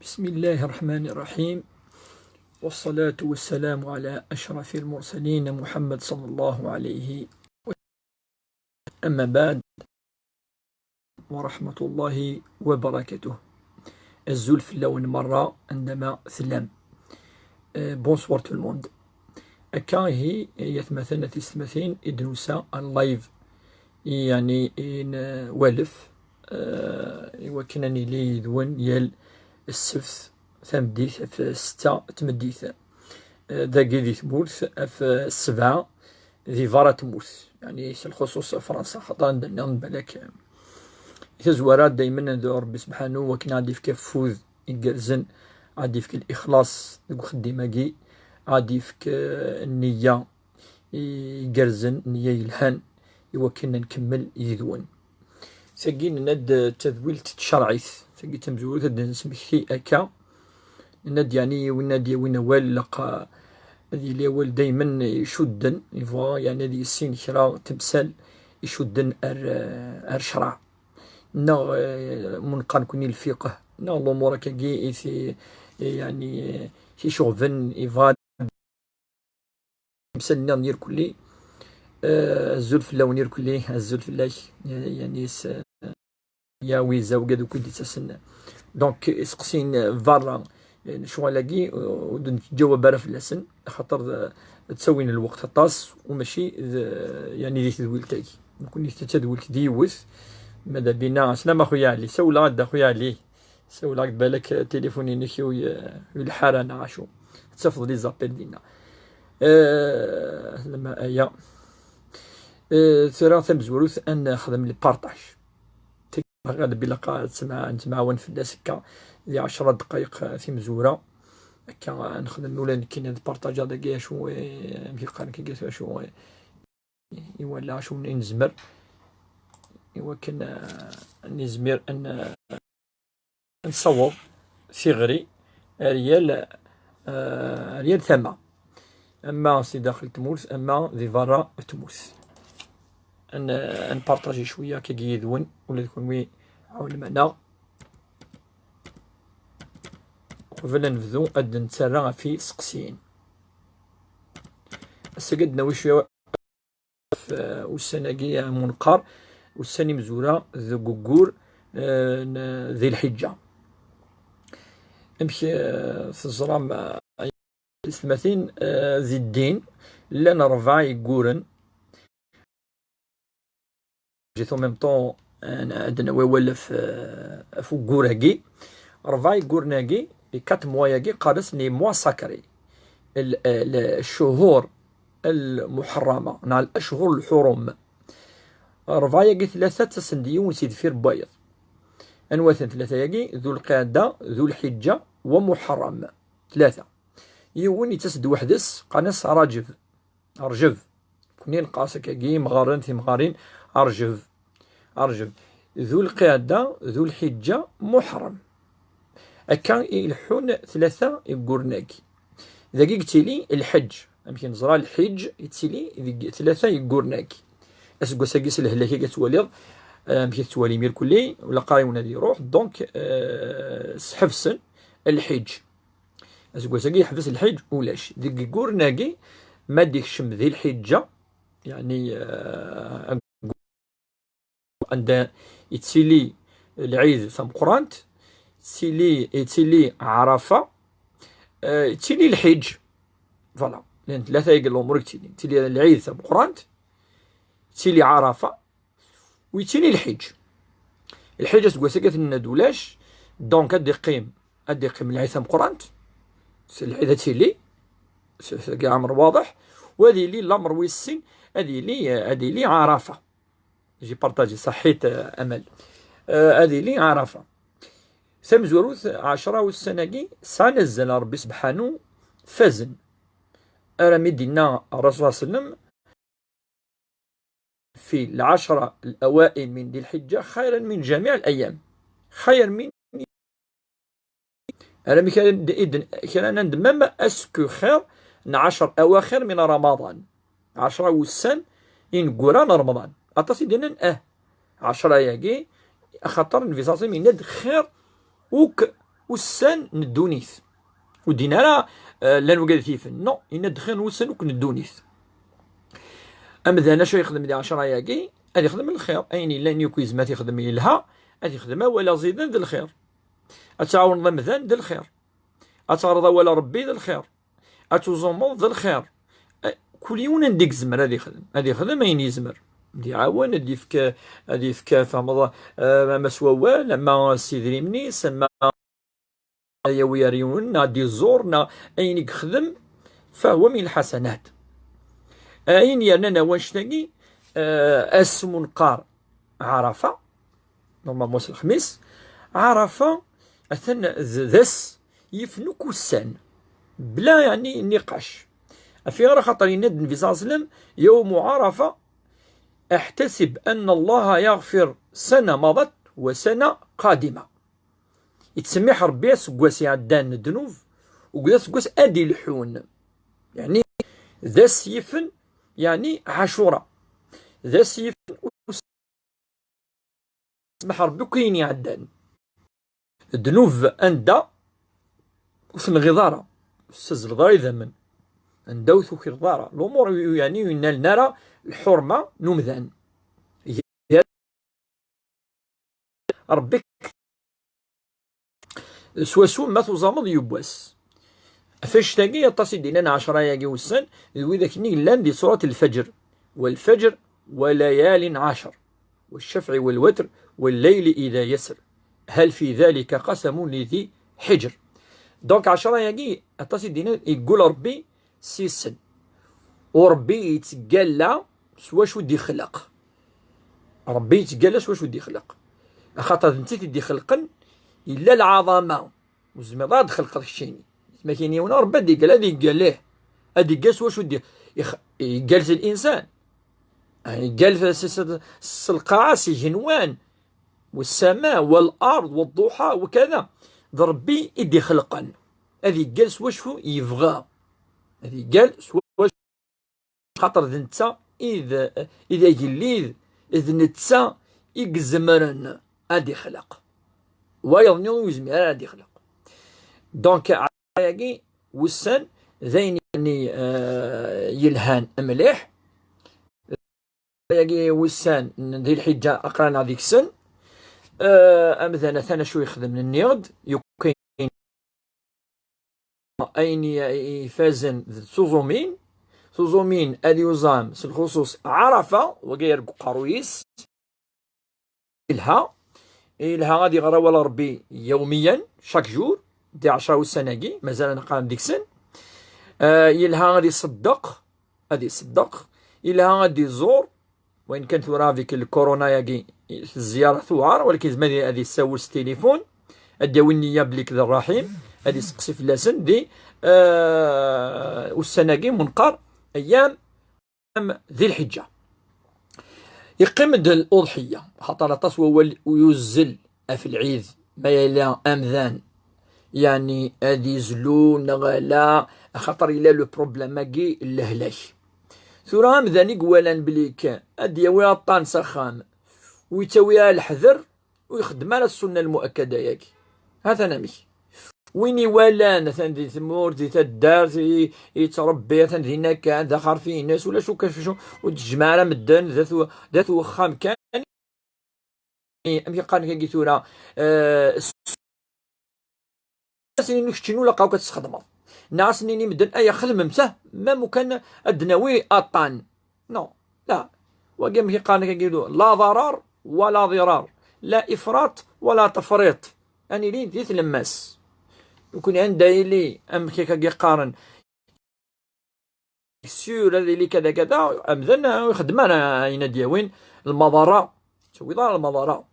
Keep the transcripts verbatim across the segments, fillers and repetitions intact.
بسم الله الرحمن الرحيم. والصلاة والسلام على أشرف المرسلين محمد صلى الله عليه وسلم. أما بعد، ورحمة الله وبركاته. Azul fell-awen merra, anda ma tellam. Euh, bonsoir tout le monde. Akka ihi, ay atmaten, a tisetmatin, i d-nusa en live, i, yeɛni, i nwalef, euh, i wakken ad nili yid-wen yal ssebt tameddit ɣef ssetta n tmeddit. Euh, dagi di tmurt, ɣef ssebɛa di berra n tmurt, yeɛni s lxuṣuṣ Fransa, xaṭer anda nniḍen balak, euh, i tazwara daymen ad Rebbi sebḥanu wakken ad d-yefk afud igerrzen, ad d-yefk lixlaṣ deg uxeddim-agi, ad d-yefk, eh, nniya igerrzen, nniya yelhan, i wakken ad nkemmel yid-wen. Tagi nenna-d d tadwilt tcerɛit, tagi d tamezwarut ad d-nesmekti akka. Nenna-d, yeɛni, win ad d-yawin awal, ilaq, eh, ad yili awal daymen icudden, yebɣa, yeɛni, ad yissin kra n temsal icudden ar, eh, ar ccreɛ. Neɣ, eh, munqar nekkni lfiqh, neɣ lumuṛ akkagi i ti-, i, yeɛni, eh, ticuɣben, yebɣa temsal nniḍen irkelli. Eh, azul fell-awen irkelli, azul fell-ak, eh, yeɛni s-, eh, ya wiza wigad akk i d-ittasen. Donc, iseqsiyen, eh, berra, eh, n lecɣal-agi, eh, ur d-nettǧawab ara fell-asen, axaṭer d, ttawin lweqt aṭas, u mačči d, yeɛni di tedwilt-agi. Nekkni d tadwilt d yiwet, ma da bina, slama a xuya Ɛli, sawleɣ-ak-d a xuya Ɛli, sawleɣ-ak-d, balak tilifun-inek ur y-, ur yelḥa ara neɣ acu. Tettafeḍ les appels dinna. Eh, lama aya. Eh, tura tamezwarut ad nexdem le partage. Ɣaleb ilaq ad tma-, nettemɛawan fell-as akka di ɛecra ddqayeq timezwura. Akka ad nexdem ula nekkini ad partaǧeɣ dagi acu, eh, amek i qqaren kagi acu, eh, i wala acu i nezmer. I wakken, eh, nizmir ad n-, ad nessaweḍ tiɣri ar yal, eh, ar yal tama. Ama si daxel tmurt, ama di berra tmurt. Ad n-, ad npartaji cwiya akkagi yid-wen, ula d kunwi ɛawnem-aneɣ. Qbel ad nebdu, ad d-nettarra ɣef yiseqsiyen. Ass-agi ad d-nawi cwiya ɣef, eh, ussan-agi, eh, munqar, ussan imezwura deg uggur, eh, n, di lḥiǧǧa. Amek, eh, teẓram, eh, tisetmatin, eh, di ddin, llan rebɛa yegguren. J'ai en même temps, eh, ad d-nawi awal ɣef, eh, ɣef uggur-agi. Rebɛa yegguren-agi, les quatre mois-agi, qqaren-as les mois sacrés. L-, l-, الشهور المحرمة, neɣ الأشهر الحرم. Rebɛa-agi tlata ttasen-d yiwen si deffir n wayeḍ. Anwa-ten tlata-agi? Dhu Lqaɛda, Dhu Lḥiǧǧa, wa Muḥerram. Tlata. Yiwen yettas-d weḥd-s, qqaren-as Raǧeb. Rǧeb. Kunni neqqar-as akkagi, imɣaren, timɣarin, Rǧeb. Rǧeb. Dhu Lqaɛda, Dhu Lḥiǧǧa, Muḥerram. Akka i leḥḥun tlata igguren-agi. Dagi yettili lḥeǧ. Amek i neẓra, lḥeǧ yettili deg tlata igguren-agi. Aseggas-agi s lehlak-agi ad twaliḍ, eh, amek i tettwalim irkelli, ula qqar yiwen ad iruḥ, donc, eh, sḥebsen lḥeǧ. Aseggas-agi yeḥbes lḥeǧ, ulac. Deg igguren-agi, ma d-ikcem di lḥiǧǧa, yeɛni, eh, anda yettili lɛid tameqqrant, yettili, yettili Ɛarafa, eh, yettili lḥiǧ. Voilà. Llan tlata-agi n lumuṛ i yettilin. Yettili lɛid tameqqrant, yettili Ɛarafa, u yettili lḥiǧ. Lḥiǧ aseggas-agi ad t-nenna d ulac, donc ad d-iqqim, ad d-iqqim lɛid tameqqrant, s lɛid ad tili, s, s, tagi ɛamr waḍeḥ, u ad yili lameṛ wis sin, ad yili, ad yili Ɛarafa. J'ai partagé, ṣaḥḥit, eh, Amal. Eh, ad yili Ɛarafa. Tamezwarut, ɛecra ussan-agi, sɛan azal ar Rebbi sebḥanu, fazen. Armi d-yenna Ṛṛasul ṣalla Llahu ɛalayhi wa sallam, في العشرة الأوائل من ذي الحجة خيرا من جميع الأيام. Xayr min, ara mi kra n-, i d-, kra n-, même est-ce que xir n ɛecr awaxir min Ramaḍan. Ɛecra wussan ineggura n Remḍan. Aṭas i d-yennan ah, ɛecra-agi, axaṭer Nnbi ṣalla Llahu ɛalayhi wa sallam yenna-d xir akk ussan n ddunit. Ur d-yenni ara, eh, llan wigad t-yifen. Non, yenna-d xir n wussan akk n ddunit. Amdan acu yexdem di ɛecra-agi? Ad yexdem lxir. Ayen yellan yakk yezmer ad t-yexdem yelha, ad yexdem awal aẓidan d lxir. Ad tɛawneḍ amdan d lxir. Ad teɣreḍ awal n Ṛebbi d lxir. Ad tuẓumeḍ d lxir. Eh, kul yiwen anda i yezmer ad yexdem. Ad yexdem ayen yezmer. Ad iɛawen, ad yefk, ad yefk, fehmeḍ, eh, ama s wawal, ama s idrimen-is, ama ad yawi ar yiwen, neɣ ad d-iẓur, neɣ ayen i yexdem, فهو من الحسنات. Ayen yernan ar wanect-agi, eh, asmu neqqar Ɛarafa, normalement s lexmis, Ɛarafa atan d, d ass yifen akk ussan, bla, yeɛni, niqac. Ɣef ayɣer? Axaṭer yenna-d Nnbi صلى الله عليه وسلم: يوم عرفة أحتسب أن الله يغفر سنة مضت وسنة قادمة. Yettsemmiḥ Ṛebbi aseggas iɛeddan n ddnub, akked aseggas ad d-ilḥun. Yeɛni, d ass yifen, yeɛni, Ɛacura. D ass yifen ussemmaḥ Ṛebbi akk ayen iɛeddan. Ddnub anda ur tenɣiḍ ara, ur tessazzleḍ ara idammen, anda ur tukireḍ ara. Lumuṛ, yeɛni, ur yenalen ara lḥurma n umdan. Ṛebbi swaswa ma tuẓameḍ yiwwas. Ɣef annect-agi, aṭas i d-yennan ɛecra-agi wussan, d widak-nni yellan di surat Lfajr. والفجر وليال عشر والشفع والوتر والليل إذا يسر هل في ذلك قسم لذي حجر. Donc, ɛecra-agi, aṭas i d-yennan, yeggul Ṛebbi s-sen. U Ṛebbi yettgalla s wacu d-ixleq. Ṛebbi yettgalla s wacu d-ixleq. Axaṭer d netta i t-id-ixelqen, yella lɛaḍama. Ur tezmireḍ ara ad d-txelqeḍ keččini. Ma kien yiwen Ṛebbi ad d-iggal, ad iggal, ih. Ad iggal s wacu d-ix-, ix-, iggal s linsan. Yeɛni, yeggal s, s, s, s lqaɛa, s igenwan, والسماء والأرض والضحى وكذا. D Ṛebbi i d-ixelqen. Ad yeggal s wacu yebɣa. Ad yeggal s wacu, xaṭer d netta i d, i d agellid, d netta i izemren ad ixleq. Wayeḍ-nni ur yezmir ara ad ixleq. Donc, ɛecra-agi wussan d ayen, yeɛni, eh, yelhan mliḥ. Ɛecra-agi wussan n di lḥiǧǧa aql-aneɣ deg-sen. Eh, amdan atan acu yexdem, nniɣ-d, yukin ayen i, i ifazen d tuẓumin. Tuẓumin ad yuẓam s lxuṣuṣ Ɛarafa, wagi ar deg uqerruy-is. Yelha, yelha ad iɣer awal Ṛebbi yawmiyan, chaque jour, di ɛecra ussan-agi, mazal ad neqqar deg-sen. Eh, yelha ad iṣeddeq, ad iṣeddeq. Yelha ad iẓur, wayen kan tura avec lkuruna-agi, zziyara tuɛer, walakin yezmer ad, ad yessawel s tilifun, ad d-yawi nniya belli d Ṛṛaḥim, ad iseqsi fell-asen di, eh, ussan-agi mu neqqar أيام ذي الحجة. Yeqqim-d l'uḍḥiyya, xaṭer aṭas wawal yuzzel ɣef lɛid, ma yella amdan, yeɛni ad izlu neɣ ala, axaṭer yella le problème-agi n lehlak. Tura amdan i iwalan belli kan ad d-yawi aṭṭan s axxam, ur yettawi ara leḥder, ur ixeddem ara ssunna lmuakkada-agi. Atan amek. Win iwalan, atan di tmurt, di taddart, i, i yettṛebbi, atan dinna kan, d axerfi-ines, ulac akk acu, ur d-tejmeɛ ara medden, d at w-, d at wexxam kan. Amek i qqaren kagi tura, eh, s-, as-nini keččini ur ilaq akk ad tesxedmeḍ. Neɣ as-nini medden, aya xedmem-t, ah, ma mukan ad d-nawi aṭṭan. Non, la. Wagi amek i qqaren kagi, لا ضرر ولا ضرار، لا إفراط ولا تفريط. Ad nili di tlemmast. Nekkni anda yili, amek akka i qqaren, sûr ad yili kada kada, amdan ur ixeddem ara ayen ad d-yawin lmaḍerra. Ur yettawi ara lmaḍerra.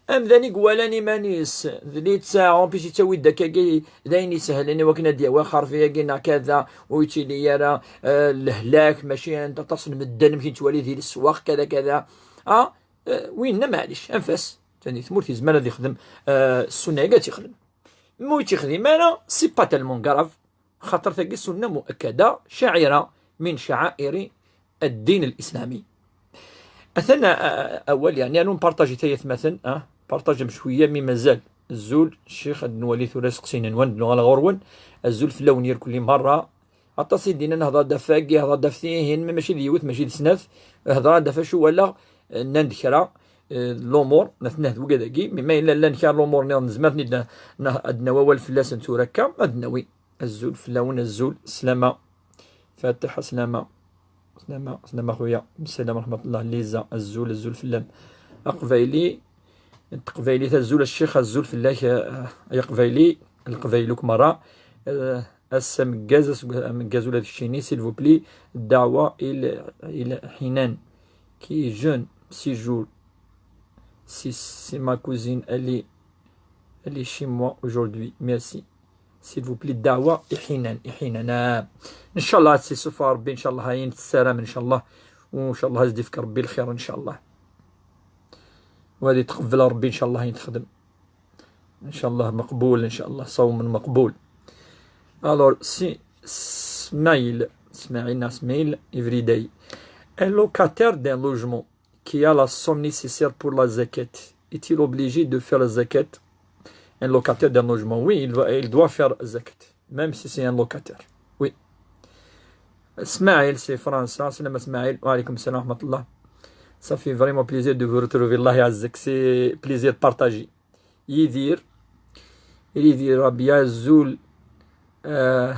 Amdan i iwalan iman-is d littseɛ, en plus yettawi-d akkagi d ayen isehlen i wakken ad d-yawi axerfi-agi neɣ kada, ur yettili ara, eh, lehlak, mačči anta aṭas n medden, amek i nettwali di leswaq, kada kada. Ah, eh, winna, maɛlic, anef-as. Atan di tmurt yezmer ad yexdem, eh, ssunna-agi ad tt-yexdem. Ma ur tt-yexdim ara, c'est pas tellement grave. Xaṭer tagi ssunna muakkada, شعيرة من شعائر الدين الإسلامي. Atan, a, a, awal, yeɛni, anu npartaji tayatmaten, ah, partajim cwiya mi mazal. Azul, ccix, ad nwali tura iseqsiyen-nwen, ad nuɣal ɣur-wen. Azul fell-awen irkelli merra. Aṭas i d-yennan hḍer-d ɣef wagi, hḍer-d ɣef tihin, ma mačči d yiwet, mačči d snat. Hḍer-d ɣef acu walaɣ, eh, nnan-d kra, eh, lumuṛ, ma tenna d wigad-agi, mi ma yella llan kra lumuṛ nniḍen, nezmer ad ten-id-, ad d-nawi awal fell-asen tura akka, ad d-nawi. Azul fell-awen, azul, slama. Fatiḥa, slama. Slama, slama xuya. Ssalam ṛeḥmatullah. Liza, azul, azul fell-am. Aqbayli, n teqbaylit, azul a ccix, azul fell-ak, eh, ay aqbayli, leqbayel akk merra. Eh, ass ameggaz, ass ameggaz ula d keččini, s'il vous plaît, ddeɛwa i l-, i lḥinan. Qui est jeune, six jours. C'est, c'est ma cousine, elle est, elle est chez moi aujourd'hui. Merci. S'il vous plaît, ddeɛwa i lḥinan, i lḥinan. Ah. Ncallah ad s-isuffeɣ Rebbi, ncallah ayen tessaram, ncallah. Ncallah ad s-d-ifk Rebbi lxir, ncallah. Wa ad yetqebbel Rebbi, ncallah, ayen texdem. Ncallah meqbul, ncallah ṣawm meqbul. Alors, si Smaïl, Smaïl, Smaïl, everyday. Un locataire d'un logement qui a la somme nécessaire pour la zakat, est-il obligé de faire la zakat? Un locataire d'un logement, oui, il doit, il doit faire zakat, même si c'est un locataire. Oui. Smaïl, c'est France, hein, salam Smaïl, wa alaykum salam wa rahmatullah. Ça fait vraiment plaisir de vous retrouver, Allah ya'azzek, c'est plaisir partagé. Yidir, Yidir Rabia, azul, euh,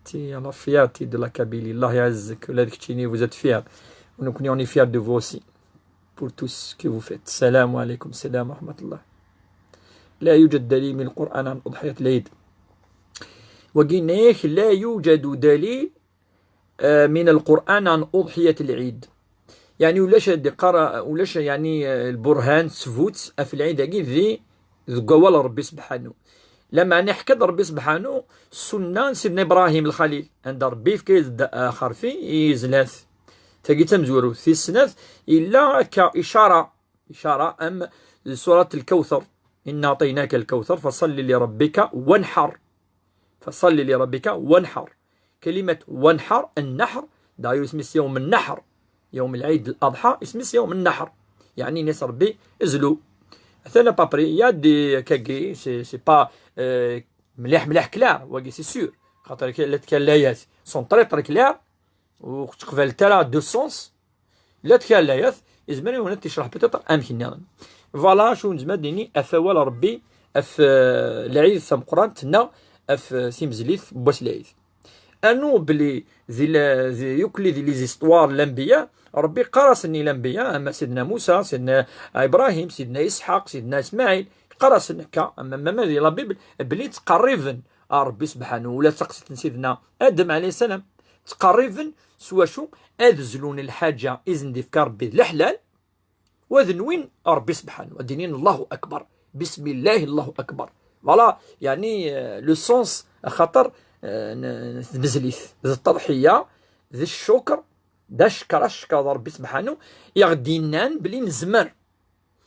t'es la fierté de la Kabylie, Allah ya'azzek, ula d keččini, vous êtes fiers. Nekkni, on est fiers de vous aussi, pour tout ce que vous faites. Salam alaykum, salam wa rahmatullah. لا يوجد دليل من القرآن عن أضحية العيد. Wagi yenna-yak, لا يوجد دليل, euh, من القرآن عن أضحية العيد. يعني ulac ad d-iqqar, ulac, يعني, euh, lburhan, ssbut, ɣef lɛid-agi di, deg wawal n Rebbi Sebḥanu. Lameɛna iḥka-d Rebbi Sebḥanu ssunna n Sidna Ibrahim Lxalil, anda Rebbi yefka-yas-d, uh, axerfi, yezla-t. Tagi d tamezwarut. Tis snat, yella akka icara, icara am surat Lkawthar. إنا أعطيناك الكوثر فصل لربك وانحر. فصل لربك وانحر. كلمة وانحر، النحر، d'ailleurs isem-is يوم النحر. يوم العيد الأضحى isem-is يوم النحر. يعني yenna-yas Rebbi, zlu. Atan à peu près, il y a des, kagi, c'est, c'est pas, euh, mliḥ, mliḥ clair, wagi c'est sûr. Xaṭer llant kan layat sont très, très claires, ur ttqabalent ara deux sens. Llant kan layat, yezmer yiwen ad t-yecreḥ peut-être amek nniḍen. Voilà acu nezmer ad d-nini ɣef wawal n Rebbi, ɣef, euh, lɛid tameqqrant neɣ ɣef, euh, timezlit n wass n lɛid. Rnu belli di la, di, yakk les histoires n lanbiya, Rebbi yeqqar-asen i lanbiya, ama Sidna Musa, Sidna Ibrahim, Sidna Isḥaq, Sidna Ismaɛil, yeqqar-asen akka, ama, ama di la Bible, belli ttqerriben ar Rebbi Sebḥanu, ula d taqsiṭ n Sidna Adem alayhi ssalam, ttqerriben s wacu? Ad zlun lḥaǧa i sen-d-ifka Rebbi d leḥlal, u ad nwin Rebbi Sebḥanu, ad d-inin Allahu Akbar, Bismillahi Allahu Akbar. Voilà, yeɛni, euh, le sens, axaṭer, euh, n, n tmezlit, d ṭṭerḥiya, d ccukr, d acekr, acekr d Rebbi Sebḥanu, i ɣ-d-yennan belli nezmer,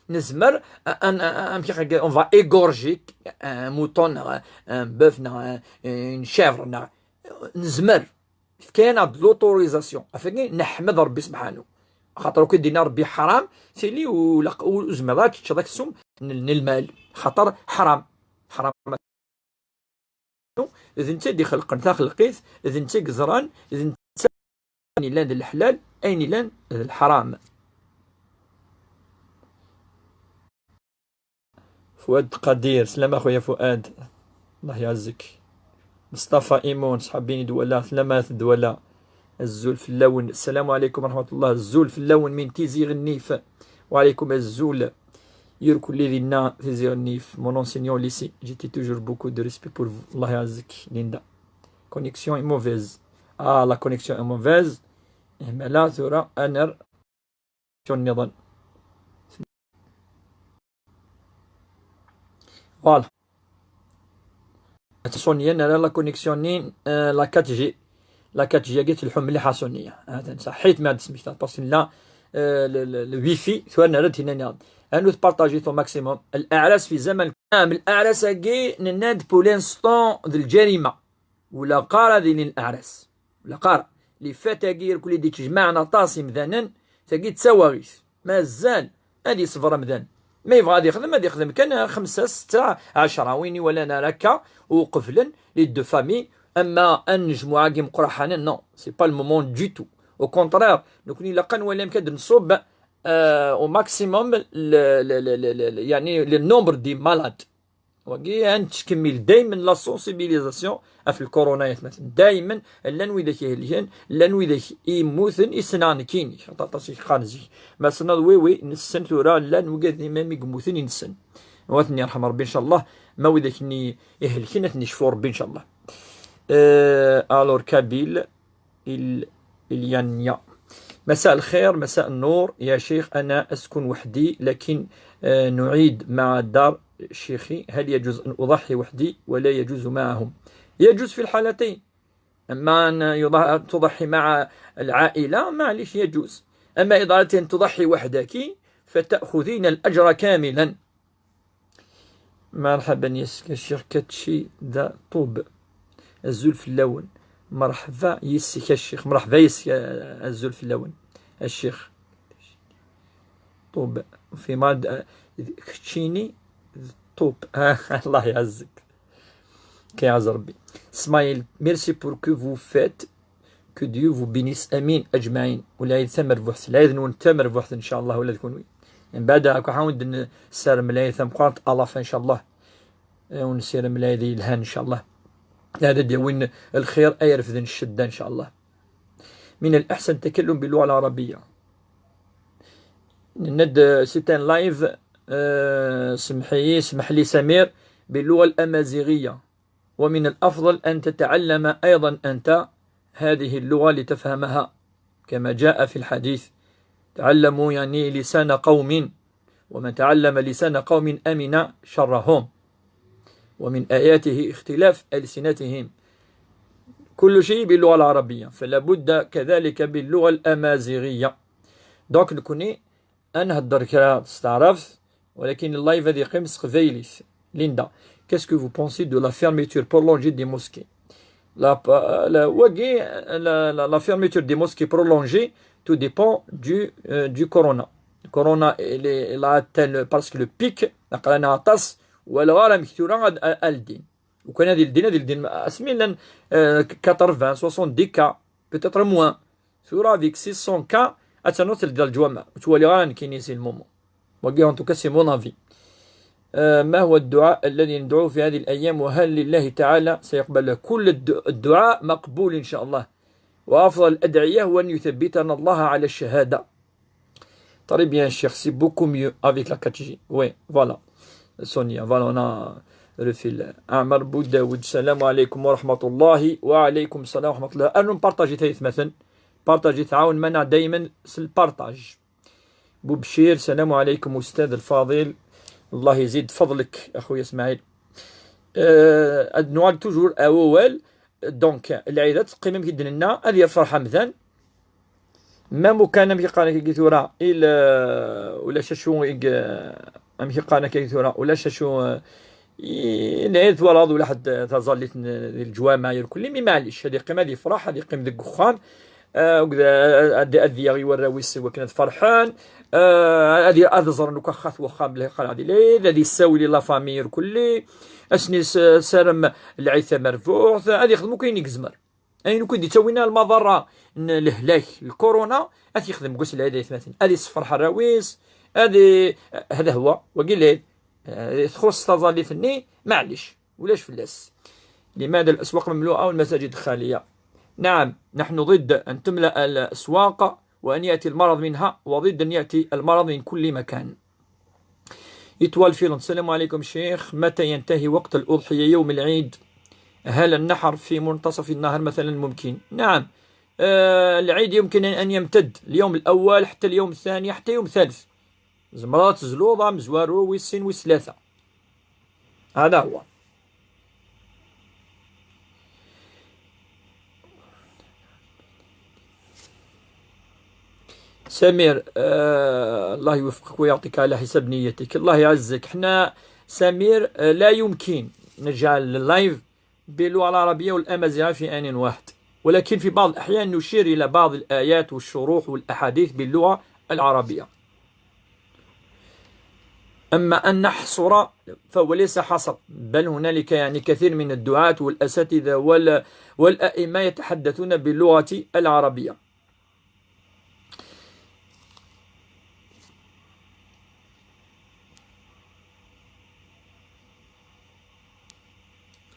nezmer, a, a, a, amek i ɣ-, on va égorger un mouton, neɣ un bœuf, neɣ un, une chèvre, neɣ, nezmer. Yefka-yaneɣ-d l'autorisation. Ɣef wagi neḥmed Rebbi Sebḥanu. Axaṭer akk i d-yenna Rebbi ḥram, tili ur laq-, ur, ur tezmireḍ ad teččeḍ aksum n, n lmal. Xaṭer ḥram. Ḥram. D netta i d-ixelqen taxelqit, d netta i yeẓran, d netta ayen yellan d leḥlal, ayen yellan d leḥram. Fuad Qadir, slama xuya Fuad. Allah yɛazzek. Mustafa Imun, sḥabbini Dwala, tlama Dwala. Azul fell-awen. Ssalamu ɛalaykum wa raḥmatullah. Azul fell-awen min Tizi Ɣennif. Wa ɛalaykum azul. Irkelli dinna Tizi Ɣennif. Mon enseignant au lycée. J'étais toujours beaucoup de respect pour vous. Allah yɛazzek, Linda. Connexion est mauvaise. Ah, la connexion est mauvaise. Ihmala tura ad nerr connexion nniḍen. Voilà. Sonia, nerra la connexion-nni, euh, la quatre G. La quatre G-agi tleḥḥu mliḥ a Sonia. Atan, saḥḥit mi ad d-tesmektaḍ, parce que nella, euh, le, le, le wifi, tura nerra-d tinna nniḍen. Anu tpartajiḍ au maximum. L'aɛras fi zaman. Naam, l'aɛras-agi, nenna-d pour l'instant d lǧarima. Ula qqar ad ilin l'aɛras. Ula qqar. Les fêtes-agi irkelli d-ittejmaɛen aṭas imdanen, tagi d tawaɣit. Mazal ad iṣber amdan. Ma yebɣa ad yexdem, ad yexdem kan xemsa, setta, ɛecra, win iwalan ar akka, u qeblen, les deux familles. Ama ad nejmuɛ agi meqraḥanen, non, c'est pas le moment du tout. Au contraire, nekkni ilaq ad nwali amek ad nṣubb, euh, au maximum le, le, le, le, le, le, يعني, le nombre des malades. Wagi ad nettkemmil daymen la sensibilisation ɣef lkuruna, yatmaten. Daymen llan widak ihelken, llan widak immuten, i ssneɣ nekkini, aṭas i yeqqaren zik. Ma tessneḍ, oui, oui, nessen tura, llan wigad imam i yemmuten i nessen. Wa ad ten-yerḥem Rebbi, ncallah. Ma widak-nni ihelken, ad ten-yecfu Rebbi, ncallah. Euh, alors, Kabyle, il, Iliania. مساء الخير، مساء النور يا شيخ، أنا أسكن وحدي، لكن، آه، نعيد مع دار شيخي، هل يجوز أن أضحي وحدي ولا يجوز معهم؟ يجوز في الحالتين. أما أن يضح-، تضحي مع العائلة، معليش، يجوز. أما إذا أردت أن تضحي وحدك فتأخذين الأجر كاملا. مرحبا يسك الشيخ كاتشي ذا طوب. Azul fell-awen. Merḥba yis-k a ccix. Merḥba yis-k, azul fell-awen a ccix. طوب. في ماد، آه، كتشيني طوب. آه، الله يعزك. كيعز ربي. سمايل، merci pour que vous faites. Que Dieu vous bénisse. آمين أجمعين. والعيد tamerbuḥt. العيد-nwen d tamerbuḥt إن شاء الله ولا تكونوا. من بعد هاكا حاول نسالم العيد tameqqrant à la fin إن شاء الله. ونسالم العيد يلهان إن شاء الله. هذا ديوين الخير أيرفد الشدة إن شاء الله. من الأحسن التكلم باللغة العربية. ند c'est un live، آه، سمحي، اسمح لي سمير، باللغة الأمازيغية. ومن الأفضل أن تتعلم أيضا أنت هذه اللغة لتفهمها، كما جاء في الحديث: تعلموا يعني لسان قوم، ومن تعلم لسان قوم أمن شرهم، ومن آياته اختلاف ألسنتهم، كل شيء باللغة العربية، فلا بد كذلك باللغة الأمازيغية. Donc نكوني أنا نهدر كرا تستعرفت، ولكن اللايف هذه يقيم سقفيليث. Linda, qu'est-ce que vous pensez de la fermeture prolongée des mosquées? La, la, واقي، la, la, la fermeture des mosquées prolongée, tout dépend du, euh, du corona. Le corona, il est, il a atteint le, parce que le pic, نقرأنا عطس، ولا غير مكتورة غاد أ-، ألدين. وكان هذه الدين، هذه الدين، أسمي لن، آه، quatre-vingts, soixante-dix cas, peut-être moins. ثورة avec six cents cas، أتنوت لدى الجوامع. وتولي غير كينيسي المومو. وقال، en tout cas, c'est mon avis. آه، ما هو الدعاء الذي ندعوه في هذه الأيام، وهل لله تعالى سيقبل؟ كل الد-، الدعاء مقبول إن شاء الله. وأفضل الأدعية هو أن يثبتنا الله على الشهادة. Très bien, cher, c'est beaucoup mieux avec la quatre G. Oui, voilà. Sonia, voilà, on a refait le. عمر بوداود، السلام عليكم ورحمة الله. وعليكم السلام ورحمة الله. أنا بارطاجي ثلاث مثلا. بارطاجي تعاون منع دايما البارطاج. بوبشير، السلام عليكم أستاذ الفاضل، الله يزيد فضلك أخويا إسماعيل. آه، نوال toujours أول. Donc العيدات تقيم يمكن لنا هذه الفرحة مثلا. ما مكان يمكن قال لك ثورة إلا ولا شاشو يق-، أم يقال لك ثورة ولا شاشو، آه، إي، العيد ولا ولا حد تظليت الجوامع كل، مي معليش، هذه قيمة، هذه فرح، هذه قيمة ذك خام. آه، وكذا، أدي، أدي يغي وراويس وكنا فرحان. آه، أدي أذزر نكا خاث وخام بلي قال هذه ليل، أدي ساوي لي لا فامي كلي. أسني س-، سرم العيثة مرفوع، أدي يخدموا كاين يكزمر. أين كنت تسوينا المضرة ن-، الهلاك الكورونا، أدي يخدم قوس العيد يثمثن. أدي صفر حراويس، أدي، هذا هو، وقيل لي، آه، تخص تظلي ثني، معليش. ولاش فلاس؟ لماذا الأسواق مملوءة والمساجد خالية؟ نعم، نحن ضد أن تملأ الأسواق وأن يأتي المرض منها، وضد أن يأتي المرض من كل مكان. إتوال فيلم، السلام عليكم شيخ، متى ينتهي وقت الأضحية يوم العيد؟ هل النحر في منتصف النهار مثلا ممكن؟ نعم، آه، العيد يمكن أن يمتد اليوم الأول حتى اليوم الثاني حتى يوم الثالث. زمرات زلوضة مزوارو ويسين ويسلاثة. هذا هو. سمير، آه، الله يوفقك ويعطيك على حساب نيتك. الله يعزك. حنا سمير، آه، لا يمكن نجعل اللايف باللغة العربية والأمازيغية في آن واحد، ولكن في بعض الأحيان نشير إلى بعض الآيات والشروح والأحاديث باللغة العربية. أما أن نحصر فهو ليس حصر، بل هنالك يعني كثير من الدعاة والأساتذة وال-، والأئمة يتحدثون باللغة العربية.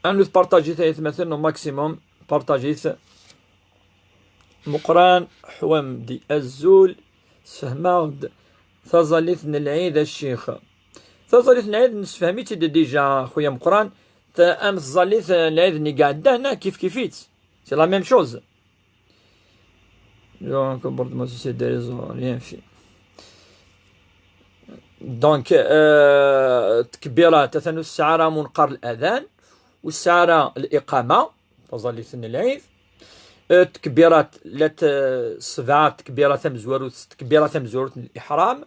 Anut partager-it ay atmaten au maximum, partager-it. Meqqran Ḥwamdi, azul, sfehmeɣ-d taẓallit n Lɛid a ccix. Taẓallit n Lɛid nessefhem-itt-id déjà, xuya Meqqran, ta-, am tẓallit n Lɛid n iɛeddan, ah, kif kif-itt. C'est la même chose. Donc, bombardement, c'est des raisons, rien fait. Donc, euh, tkebbirat, atan ur tesɛi ara munqar l-adan, ur tesɛi ara liqama, taẓallit n Lɛid. Eh, tkebbirat, la t-, sebɛa tkebbirat tamezwarut, tkebbirat tamezwarut n liḥram.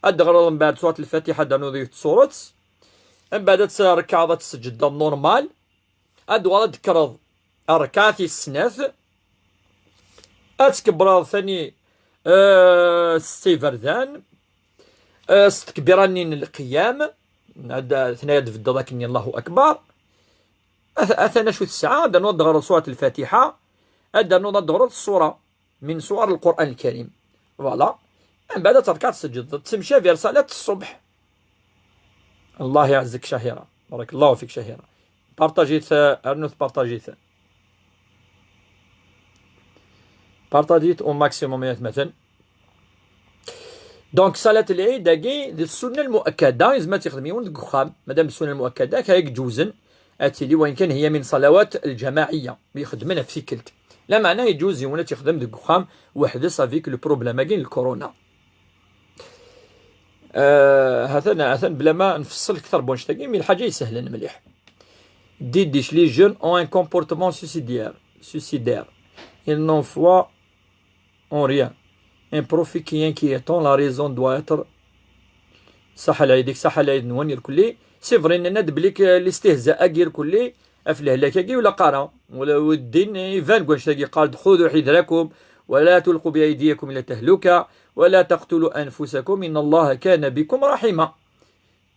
Ad d-teɣreḍ mbeɛd surat Lfatiḥa, ad d-ternuḍ yiwet tsuret. Mbeɛd ad trekɛeḍ, ad tseǧǧdeḍ normal. Ad d-tuɣaleḍ ad d-tekkreḍ rrekɛa tis snat. Ad tkebreḍ tani, eh, s setta iberdan. Eh, s tkebbirat-nni n lqiyam. Ad, tenna ad tbeddeḍ akken, Allahu Akbar. At-, atan acu tesɛa, ad d-ternuḍ ad d-teɣreḍ surat Lfatiḥa, ad d-ternuḍ ad d-teɣreḍ ṣṣura min suwar Lqur'an Lkarim. Voilà. Mbeɛd ad terkeḍ, ad tseǧǧdeḍ, ad temcabireḍ salat ṣṣubḥ. Allah iɛezzek Cahira. Barakallahu fik Cahira. Partager-it, eh, rnut partager-it. Partager-it au maximum, ay atmaten. Donc, salat lɛid-agi d ssunna lmuakkada, yezmer ad tt-yexdem yiwen deg uxxam. Madam ssunna lmuakkada, kra i iǧewzen, ad tili, wayen kan hiya min salawat lǧamaɛiyya, mi ixeddmen ɣef tikkelt. Lameɛna iǧuz yiwen ad tt-yexdem deg uxxam weḥd-s avec le problème-agi n lkuruna. Ah, hatan, hatan, bla ma nfeṣṣel kter n wannect-agi, mi lḥaǧa isehlen mliḥ. Didic, les jeunes ont un comportement suicidaire, suicidaire. Ils n'ont foi en rien. Un profit qui est inquiétant, la raison doit être. Saḥa lɛid-ik, saḥa lɛid-nwen irkelli. C'est vrai, nenna-d belli k-, listihza-agi irkelli, ɣef lehlak-agi ur ilaq ara. Ula d ddin iban deg wannect-agi, yeqqar-d: خذوا حذركم ولا تلقوا بأيديكم إلى التهلكة ولا تقتلوا أنفسكم إن الله كان بكم رحيما.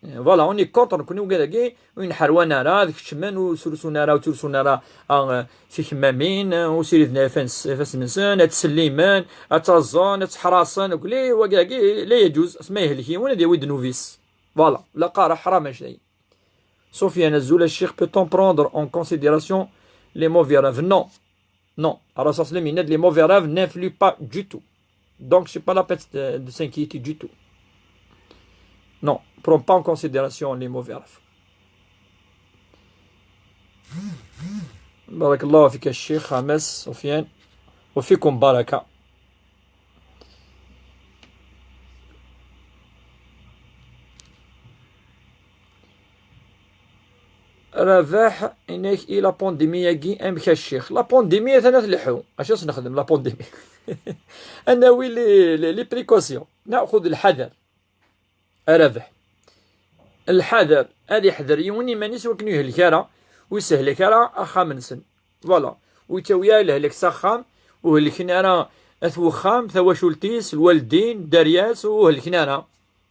Voilà, on est contre, nekkni wigad-agi ur nḥerwan ara, ad kecmen, ur srusun ara, ur ttrusun ara, ah, tikemmamin, ur siriden ara ifan-, ifassen-nsen, ad ttsellimen, ad ttaẓen, ad tteḥrasen, akk li-, wagi-agi la yeǧuz, asma yehlek yiwen ad yawi ddnub-is. Voilà, la qqareɣ ḥram anect-agi. Sofiane, azul a ccix, peut-on prendre en considération les mauvais rêves? Non. Non. Rasul sallam yenna-d, les mauvais rêves n'influent pas du tout. Donc, c'est pas la peine de, de s'inquiéter du tout. Non, prends pas en considération les mauvais rêves. بارك الله فيك الشيخ حماس سفيان، وفيكم بركة. Rabaḥ, inek i la pandémie-agi, amek a ccix? La pandémie atan ad tleḥḥu. Acu as-nexdem la pandémie? Ad nawi les, les, les précautions. Naxud lḥader. A Rabaḥ. Lḥader, ad iḥder yiwen iman-is wakken ur yehlek ara, ur isehlek ara axxam-nsen. Voilà. Ur yettawi ara lehlak s axxam, ur helken ara at wexxam, tawacult-is, lwaldin, dderya-s, ur helken ara.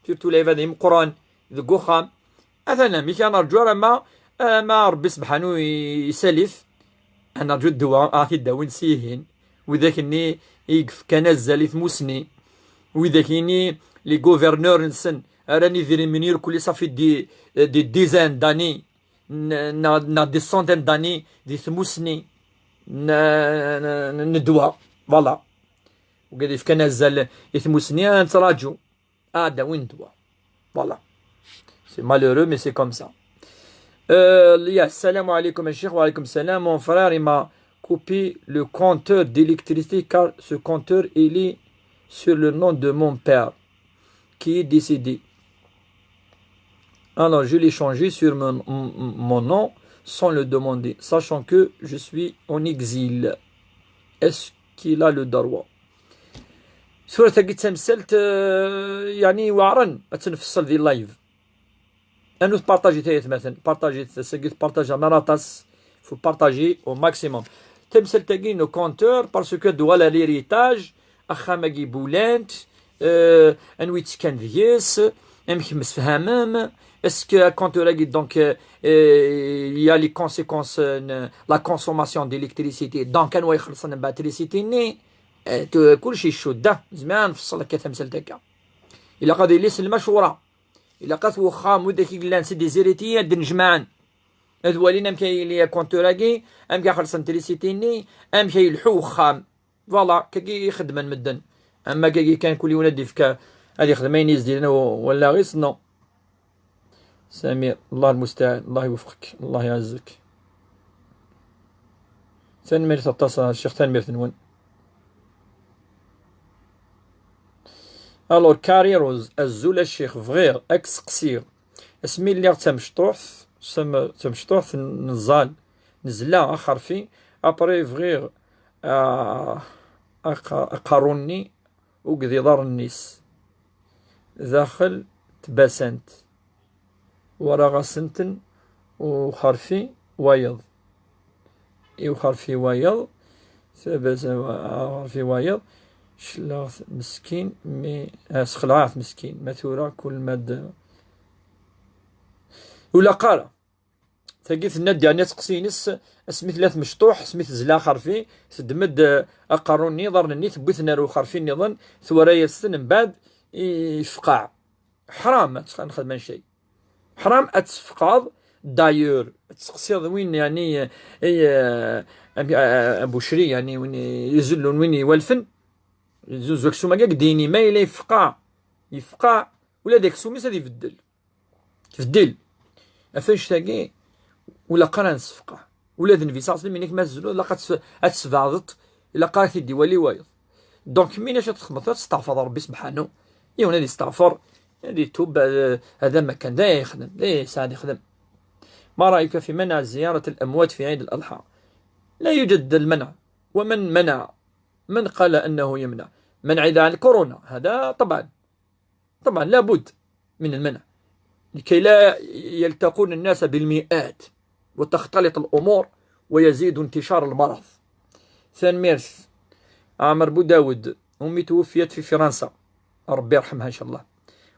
Surtout lɛibad imeqqran deg uxxam. Atan amek, ad nerǧu ara ma, ma Rebbi sebḥanu isali-t. Ad nerǧu ddwa, ad t-id-awin s yihin. Widak-nni i yefkan azal i tmusni. Widak-nni, les gouverneurs-nsen, rran idrimen irkelli, ça fait des, des dizaines d'années, n-, neɣ, neɣ des centaines d'années di tmusni n, n, n ddwa. Voilà. Wigad yefkan azal i tmusni, ad nettraǧu. Ah, d-awin ddwa. Voilà. C'est malheureux, mais c'est comme ça. Euh, ya, salam alaikum, a ccix, wa alaikum salam. Mon frère, il m'a coupé le compteur d'électricité car ce compteur, il est sur le nom de mon père qui est décédé. Alors, je l'ai changé sur mon, mon, mon nom sans le demander, sachant que je suis en exil. Est-ce qu'il a le droit? Surat-agi d tamsalt, eh, yeɛni weɛren ad tt-nfeṣṣel di live. Anut partager-it ay atmaten, partager-it, ass-agi tpartager aṭas, faut partager au maximum. Tamsalt-agi n ukonter, parce que d-tuɣal l'héritage, axxam-agi bulant, eh, anwa yettekkan deg-s, Amek msefhamem? Est-ce que compteur-agi, donc, euh, euh, il y a les conséquences, euh, la consommation d'électricité? Donc, anwa ixellṣen mbeɛd trisiti-nni? Euh, tu-, kulci icudd, ah, nezmer ad nfeṣṣel akka tamsalt akka. Ilaq ad yili s lmacwura. Ilaq ad wexxam, widak i yellan s des héritiers ad d-nejmaɛen. Ad walin amek ay yili compteur-agi, amek ad xellṣen trisiti-nni, amek ay yelḥu wexxam. Voilà, kagi i xeddmen medden. Ama kagi kan kul yiwen ad yefk, ad yexdem ayen yezdilen u-, wallaɣ-is, non. Samir, Allah المستعان, Allah يوفقك, Allah يعزك. Tanemmirt aṭas a Ccix, tanemmirt-nwen. Alors, Kariroz, azul a Ccix, bɣiɣ ad k-seqsiɣ. Asmi lliɣ d tamecṭuḥt, sam-, d tamecṭuḥt n-, neẓẓal, nezla axerfi, après bɣiɣ, ah, aqa-, aqerru-nni akked iḍarren-is daxel tbasant, waraɣ-asent-n uxerfi wayeḍ. I uxerfi wayeḍ, tabasa-, uxerfi wayeḍ, cleɣ-t meskin, mi, ah, sxelɛeɣ-t meskin, ma tura kul ma d-, ur ilaq ara. Tagi tenna-d, yeɛni, aseqsi-ines, asmi tella tmecṭuḥ, asmi tezla axerfi, teddem-d, eh, aqerru-nni, iḍarren-nni, tewwi-ten ar uxerfi nniḍen, twara-yas-ten, mbeɛd i-, ifqeɛ. Ḥram ad tx-, ad nexdem anect-agi. Ḥram ad tfeqɛeḍ, d'ailleurs, ad tseqsiḍ win, yeɛni, eh, eh, am-, eh, abucri, yeɛni, win i-, izellun, win iwalfen, yezzuzu aksum-agi, ad k-d-yini ma yella yefqeɛ, yefqeɛ, ula d aksum-is ad ibeddel. Tbeddel. Ɣef annect-agi, ur ilaq ara ad nessefqeɛ. Ula d Nnbi ṣalla Llahu ɛalayhi wa sallam, yenna-k ma tzulleḍ, ilaq ad tt-, ad tessebɛeḍ, ilaq ad t-id-iwali wayeḍ. Donc, mi acu ad txedmeḍ? Ad testeɣfeḍ Ṛebbi subḥanu. Yiwen ad yesteɣfer, ad itub, ad, ad am-, kan, d aya yexdem, d aya yesɛa ad yexdem. ما رأيك في منع زيارة الأموات في عيد الأضحى؟ لا يوجد المنع. ومن منع؟ من قال أنه يمنع؟ منع إذا عن الكورونا، هذا طبعا. طبعا لابد من المنع لكي لا يلتقون الناس بالمئات وتختلط الأمور ويزيد انتشار المرض. Tanemmirt. عمر بوداود، أمي توفيت في فرنسا، ربي يرحمها إن شاء الله،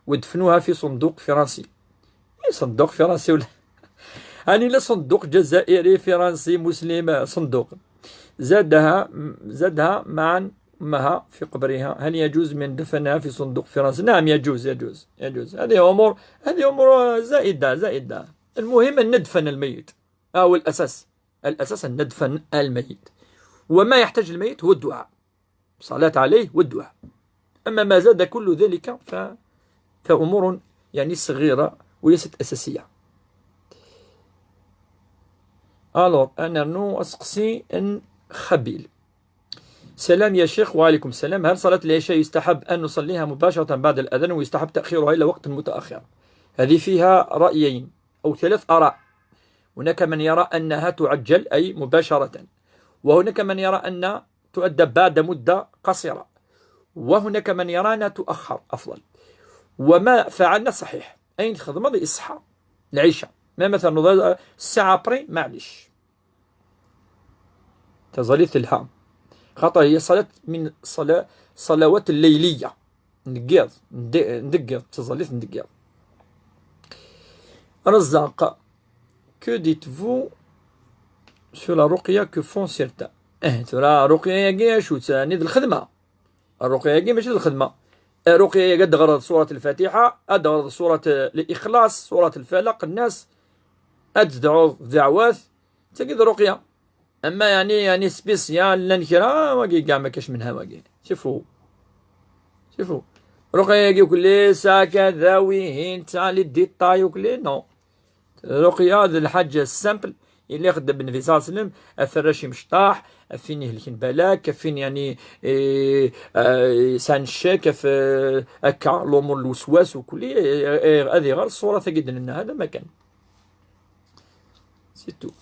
ودفنوها في صندوق فرنسي. إيه، صندوق فرنسي ولا؟ يعني لا، صندوق جزائري فرنسي مسلم، صندوق. زادها، زادها معا أمها في قبرها، هل يجوز من دفنها في صندوق فرنسي؟ نعم، يجوز، يجوز، يجوز. هذه أمور، هذه أمور زائدة، زائدة. المهم أن ندفن الميت. آه، هو الأساس. الأساس أن ندفن الميت. وما يحتاج الميت هو الدعاء. صلاة عليه والدعاء. أما ما زاد كل ذلك ف-، فأمور يعني صغيرة وليست أساسية. Alors, أنا نو أسقسي إن خبيل. سلام يا شيخ. وعليكم السلام. هل صلاة العشاء يستحب أن نصليها مباشرة بعد الأذان ويستحب تأخيرها إلى وقت متأخر؟ هذه فيها رأيين أو ثلاث آراء. هناك من يرى أنها تعجل، أي مباشرة، وهناك من يرى أن تؤدى بعد مدة قصيرة، وهناك من يرى أنها تؤخر أفضل. وما فعلنا صحيح، أين تخدم هذه الصحة العيشة، ما مثلا نوض الساعة أبري، معليش. تزالي تلها، خاطر هي صلاة من صلاة، صلوات الليلية. ندقيض، ند-، ندقيض، تزالي ندقيض. رزاق، que dites-vous sur la رقية que font certains؟ اه، ترى رقية ياكي شو تساني الخدمة؟ الرقية ياكي ماشي الخدمة. الرقية ياكي تغرض سورة الفاتحة، تغرض سورة الإخلاص، سورة الفلق، الناس، أتدعو دعوات، تجد رقية. أما يعني، يعني spécial لان كرا، واقي كاع ما كاش منها واقي. شوفوا. شوفوا. رقية ياكي وكلي ساكا ذاوي هين تالي ديتاي وكلي، non. رقية هذه الحاجة simple، اللي يخدم النبي صلى الله عليه وسلم، أفرش مشطاح، أفين يهلك بالك، أفين يعني، إيه، آه، سان الشك، أف-، هكا الأمور الوسواس وكل، إيه، إيه، هذه غير الصورة تجد لنا، هذا ما كان. C'est tout.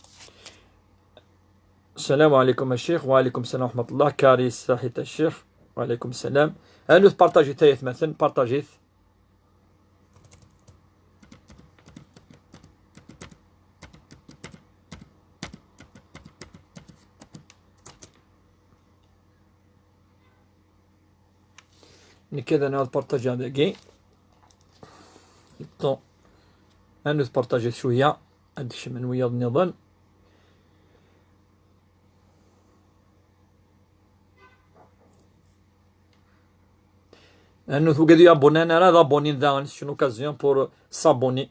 السلام عليكم الشيخ. وعليكم السلام ورحمة الله. كاري صحيت الشيخ. وعليكم السلام. أنا بارطاجي تايث مثلا، بارطاجيث. نكذا نعاود بارطاجي هذاكي. Ad nutpartajit cwiya, ad d-kecmen wiyaḍ nniḍen. Ad nut wigad ur abonnan ara, ad abonin daɣen, c'est une occasion pour s'abonner.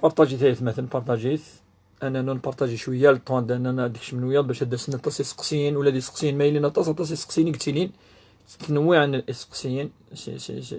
Partajit ay atmaten, partajit. Ad nanu npartaji cwiya, le temps ad nanu ad d-kecmen wiyaḍ bac ad d-asen aṭas iseqsiyen, ula d iseqsiyen ma yelin aṭas, aṭas iseqsiyen i yettilin. Ttnewwiɛen iseqsiyen. Si, si, si.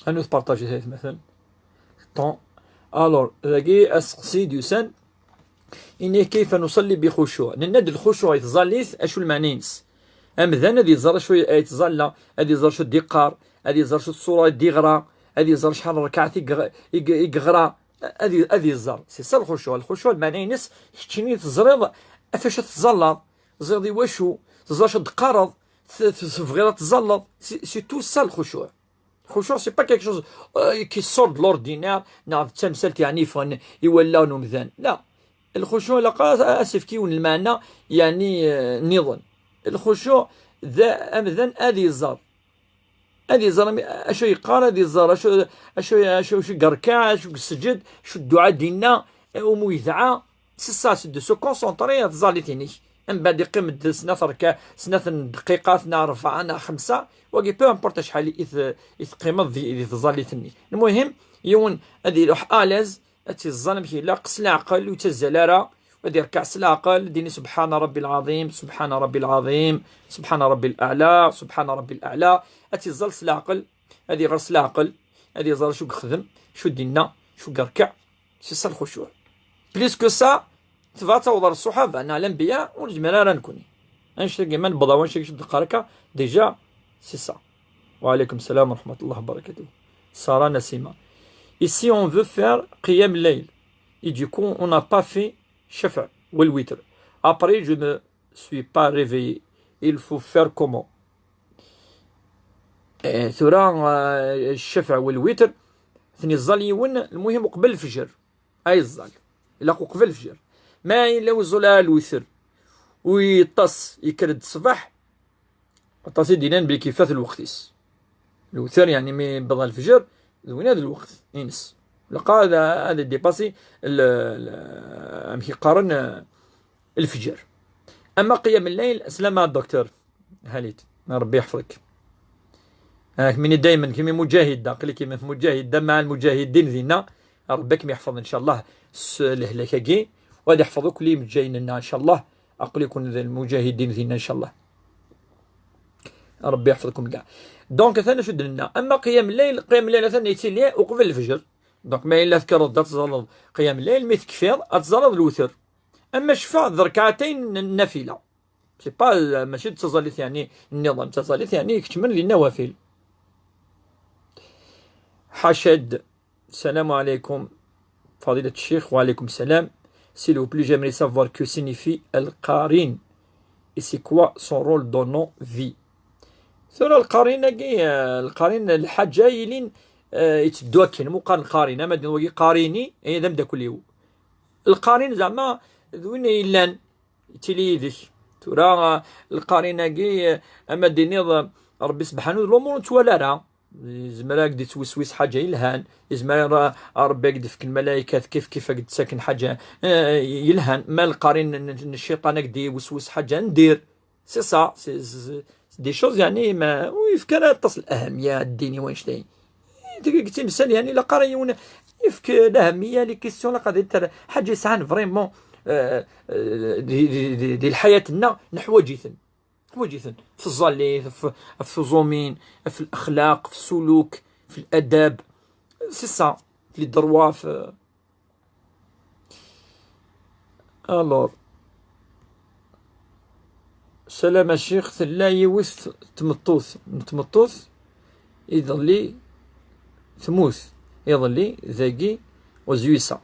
Ad nutpartajit ay atmaten. Temps. Alors, dagi aseqsi d-yusan, ini kayfa nusalli bi khucuɛ. Nenna-d lxucuɛ i tẓallit, acu lmeɛna-ines? Amdan ad iẓer acu ay yettẓalla, ad iẓer acu d-iqqar, ad iẓer acu d ṣṣura i d-iɣra, ad iẓer acḥal n rrkaɛt i yeɣ-, i ye-, i yeɣra, ad i-, ad iẓer. C'est ça lxucuɛ. Lxucuɛ lmeɛna-ines, keččini teẓriḍ ɣef acu tettẓallaḍ, teẓriḍ i wacu, teẓriḍ acu d-teqqareḍ, t-, t-, tebɣiḍ ad teẓẓalleḍ. C'est, c'est tout ça lxucuɛ. Lxucuɛ, c'est pas quelque chose, euh, qui sort de l'ordinaire, neɣ d tamsalt, yeɛni, yeffɣen i wallaɣ n umdan. La. Lxucuɛ ilaq ad, ad s-yefk yiwen lmeɛna, yeɛni, euh, nniḍen. Lxucuɛ d amdan ad iẓer. Ad iẓer ami-, acu yeqqar, ad iẓer acu, acu, acu, acu yerkeɛ, acu yesseǧǧed, acu dduɛa d-inna, umi yedɛa. C'est ça, c'est de se concentrer ɣef tẓallit-inek. Mbeɛd iqqim-d snat rka-, snat n dqiqat, neɣ rebɛa, neɣ xemsa, wagi peu importe acḥal i t-, i teqqimeḍ di, di tẓallit-nni. Lmuhim, yiwen ad iruḥ à l'aise, ad tt-iẓẓal amek ilaq, s leɛqel, ur yettazzal ara, ad irkeɛ s leɛqel, ad d-ini سبحان ربي العظيم، سبحان ربي العظيم، سبحان ربي الأعلى، سبحان ربي الأعلى، ad tt-iẓẓal s leɛqel, ad iɣer s leɛqel, ad iẓer acu yexdem, acu d-inna, acu yerkeɛ. C'est ça lxucuɛ. Plus que ça, tebɣa ad taweḍ ɣer ṣṣuḥaba neɣ lanbiya, ur nezmir ara nekni. Annect-agi ma newweḍ ɣer wannect-agi d-qqar akka, déjà, c'est ça. وعليكم السلام ورحمة الله وبركاته. Sarah Nassima. Ici, on veut faire qiyam layl. Et du coup, on n'a pas fait shafɛ wal witr. Après, je me suis pas réveillé. Il faut faire comment? Eh, tura, eh, ccafɛ wal witr, ten-iẓẓal yiwen, lmuhim uqbel lefjer. Ay ẓẓal. Ilaq uqbel lefjer. Ma yella ur iẓẓul ara lwitr, u yeṭṭes, yekker-d ṣṣbeḥ, aṭas i d-inan belli k-ifat lweqt-is. Lewter, yeɛni mi yewweḍ lefjer, d winna d lweqt ines. Ilaq ad, ad idipasi l-, l-, amek i qqaren, eh, lefjer. Ama qiyam llayl, slama a Docteur Halit, Rebbi yeḥfeḍ-ik. Ah, kemmini daymen, kemmi mujahid, aql-ik kemmi mujahid, da مع المجاهدين dinna, Rebbi ad kem-yeḥfeḍ, ncallah, s lehlak-agi, u ad iḥfeḍ akk limejjayen-nneɣ, ncallah, aql-iken d lmujahidin dinna, ncallah. Rebbi yeḥfeḍ-iken kkaɛ. Donc, atan acu d-nenna. Ama qiyam llayl, qiyam llayl atan yettili uqbel lefjer. Donc, ma yella tekkreḍ-d ad teẓẓaleḍ qiyam llayl, mi tekfiḍ, ad teẓẓaleḍ lewter. Ama ccfa, d rekɛatayn n nafila. C'est pas, euh, mačči d taẓallit, yeɛni, nniḍen. D taẓallit, yeɛni, ikeččmen di nawafil. Ḥaca-d. السلام عليكم فضيلة الشيخ. وعليكم السلام. S'il vous plaît, j'aimerais savoir que signifie القرين. Et c'est quoi son rôle dans nos vies? Tura lqarin-agi, euh, lqarin lḥaǧa yelin, euh, yetteddu akken, muqar lqarin, ama d wagi qarini, eh, d ameddakel-iw. Lqarin zeɛma d win yellan, yettili yid-k. Tura, eh, lqarin-agi, eh, ama d-tiniḍ, eh, Rebbi sebḥanu d lumuṛ ur nettwali ara. Yezmer ad k-d-ittweswis ḥaǧa yelhan, yezmer ara Rebbi ad k-d-ifk lmalaykat kif kif ad k-d-ttaken ḥaǧa, eh, yelhan. Ma lqarin n, n, n cciṭan ad k-d-iweswis ḥaǧa, ndir. C'est ça, c'est, c'est, c'est des choses, yeɛni, ma, ur yefki ara aṭas n l'ahammiya ddin i wannect-agi. Tagi d timsal, yeɛni, ilaq ara yiwen yefk l'ahammiya, les questions, ilaq ad iter ḥaǧa yesɛan vraiment, euh, euh, di, di, di, di lḥayat-nneɣ, neḥwaǧ-iten. Neḥwaǧ-iten. F tẓallit, f, f tuẓumin, f lexlaq, f ssuluk, f ladab. C'est ça, f les droits, f, Alors, salam a ccix, tella yiwet tmeṭṭut, n tmeṭṭut, iḍelli tmut, iḍelli dagi وزويسة.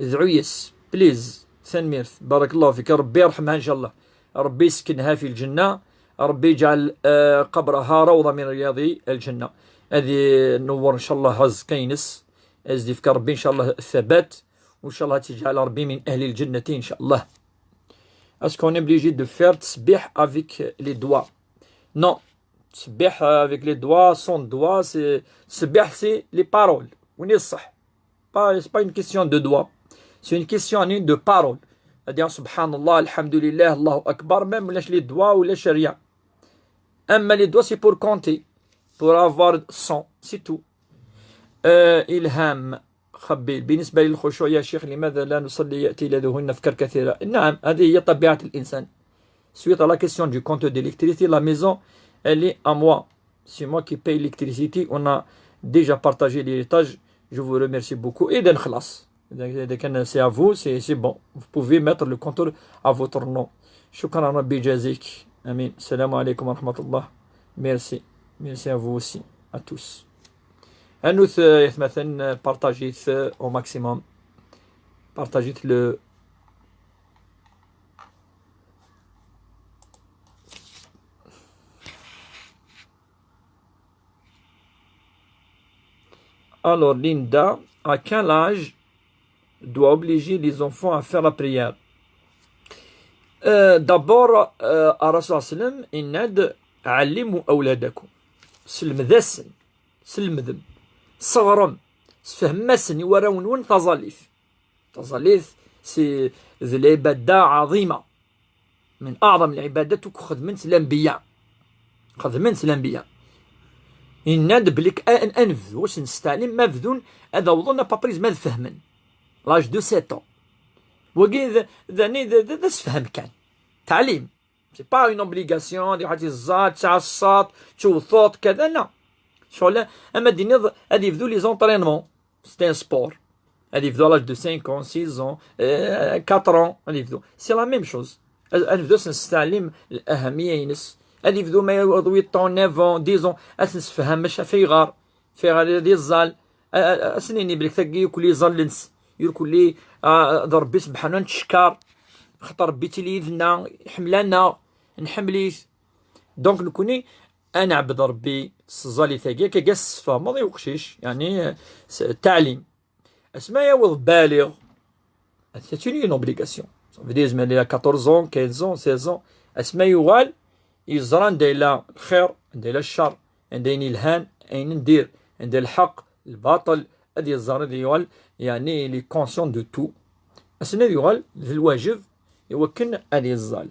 ادعوا يس، please. Tanemmirt. بارك الله فيك. ربي يرحمها إن شاء الله. ربي يسكنها في الجنة. ربي يجعل، آه، قبرها روضة من رياض الجنة. هذه نور إن شاء الله هز كينس. أزدي فيك ربي إن شاء الله الثبات. وإن شاء الله تجعل ربي من أهل الجنة إن شاء الله. Est-ce qu'on est obligé de faire تسبيح avec les doigts? Non. تسبيح avec les doigts, sans doigts, c'est, تسبيح c'est les paroles. وين الصح؟ Pas, c'est pas une question de doigts. C'est une question de parole. C'est-à-dire, سبحان الله، الحمد لله، الله أكبر، même ولاش les doigts ولاش rien. أما les doigts, c'est pour compter, pour avoir cent, c'est tout. آه، إلهام خبيل: بالنسبة للخشوع يا شيخ، لماذا لا نصلي يأتي لديهن أفكار كثيرة؟ نعم، هذه هي طبيعة الإنسان. Suite à la question du compteur d'électricité, la maison, elle est à moi. C'est moi qui paye l'électricité. On a déjà partagé l'héritage. Je vous remercie beaucoup. إذن خلاص. إذا كان c'est à vous, c'est, c'est bon. Vous pouvez mettre le compteur à votre nom. شكرا، ربي يجازيك. آمين. السلام عليكم ورحمة الله. Merci. Merci à vous aussi, à tous. Anut, euh, مثلا, partagez, euh, au maximum. Partagez le. Alors, Linda, à quel âge doit obliger les enfants à faire la prière? Euh, d'abord, euh, الرسول صلى الله عليه وسلم yenna-d: علموا أولادكم. Selmed-asen, selmedem, sseɣrem, sfehmem-asen i warraw-nwen taẓallit. Taẓallit, c'est, d lɛibada ɛaḍima. من أعظم العبادات akk xedmen-tt lanbiya. Xedmen-tt lanbiya. Yenna-d belli k-, a, a nebdu, ad sen-nesteɛlim ma bdun ad awḍen à peu près ma ad fehmen. L'âge de sept ans. Wagi d, d, d, d, d asefhem kan. Teɛlim. C'est pas une obligation, ad iruḥ ad iẓẓal, tesɛa ṣṣat, tewteḍ, kada, la. Ccɣel, ama d-tiniḍ ad yebdu les entraînements. C'est un sport. Ad yebdu à l'âge de cinq ans, six ans, euh, quatre ans, ad yebdu. C'est la même chose. Ad, ad nebdu ad s-nesseɛlim l'ahamiyya-ines. Ad yebdu ma yewweḍ huit ans, neuf ans, dix ans, ad s-nessefhem maca ɣef ayɣer. Ɣef ayɣer ad iẓẓal. A, a, ad s-nini belli tagi yakk iẓẓal-ines. Yakk, a, d Rebbi subḥanu ad nettcekkar. Xaṭer Rebbi yettili yid-neɣ, iḥemmel-aneɣ, nḥemmel-it. Donc, nekkni ad neɛbed Rebbi s tẓallit-agi, akka ad s-tesfehmeḍ i uqcic, yeɛni, s, ttaɛlim. Asma yaweḍ baliɣ, c'est une, une obligation. Ça veut dire, yezmer ad yili à quatorze ans, quinze ans, seize ans. Asma yuɣal, yeẓra anda yella lxir, anda yella ccer, anda yella yelhan, ayen n dir, anda yella lḥeqq, lbaṭel, ad yeẓer, ad yuɣal, yeɛni, il est conscient de tout. Ass-n ad yuɣal d lwajeb i wakken ad yeẓẓal.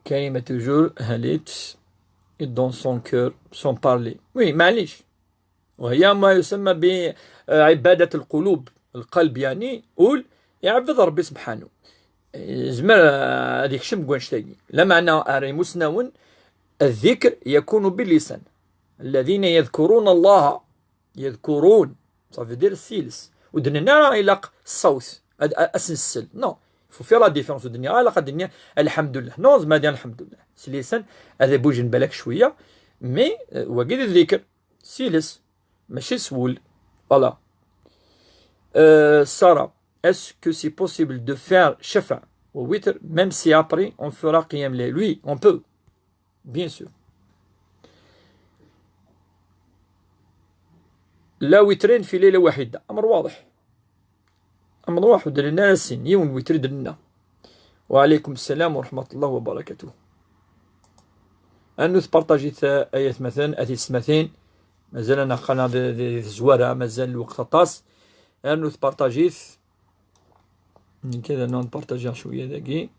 Karima toujours, هاليت، et dans son cœur, sans parler. Oui, معليش. وهي ما يسمى بعبادة القلوب. القلب، يعني، ul iɛebbed Rebbi subḥanu. Yezmer, eh, ad yekcem deg wannect-agi. Lameɛna ara imusnawen, الذكر يكون باللسان. الذين يذكرون الله يذكرون. Ça veut dire s yiles. Ur d-nenni ara ilaq ṣṣawt, ad, ad, ad s-nsel. Non. Il faut faire la différence. Ur d-nniɣ ara ilaq ad d-nniɣ lḥemdullah. Non, zemreɣ ad d-nniɣ lḥemdullah s lisan, ad ibujen balak cwiya, mais, euh, wagi d ddikr. S yiles, mačči s wul. Voilà. Euh, Sarah, est-ce que c'est possible de faire shaf'a wa witr, même si après on fera qiyam layl? Oui, on peut. Bien sûr. لا وترين في ليلة واحدة. أمر واضح. أمر واحد، لأن أنا سين، يون وتر دلنا. وعليكم السلام ورحمة الله وبركاته. أنو تبارطاجيت آيات مثلا، أتي سمتين. مازال أنا خلنا ذي، ذي، ذي زوارة، مازال الوقت طاس. أنو تبارطاجيت. كذا نون بارطاجيها شوية داكي.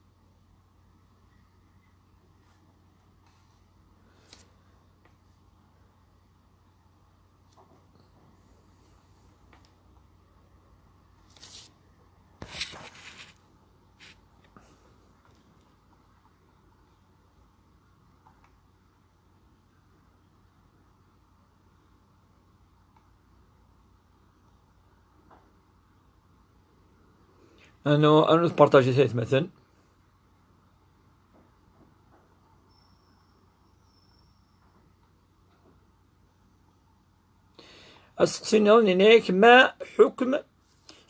أنو، أنو تبارطاجي ثلاث مثلا. Asteqsi nniḍen yenna-yak: ما حكم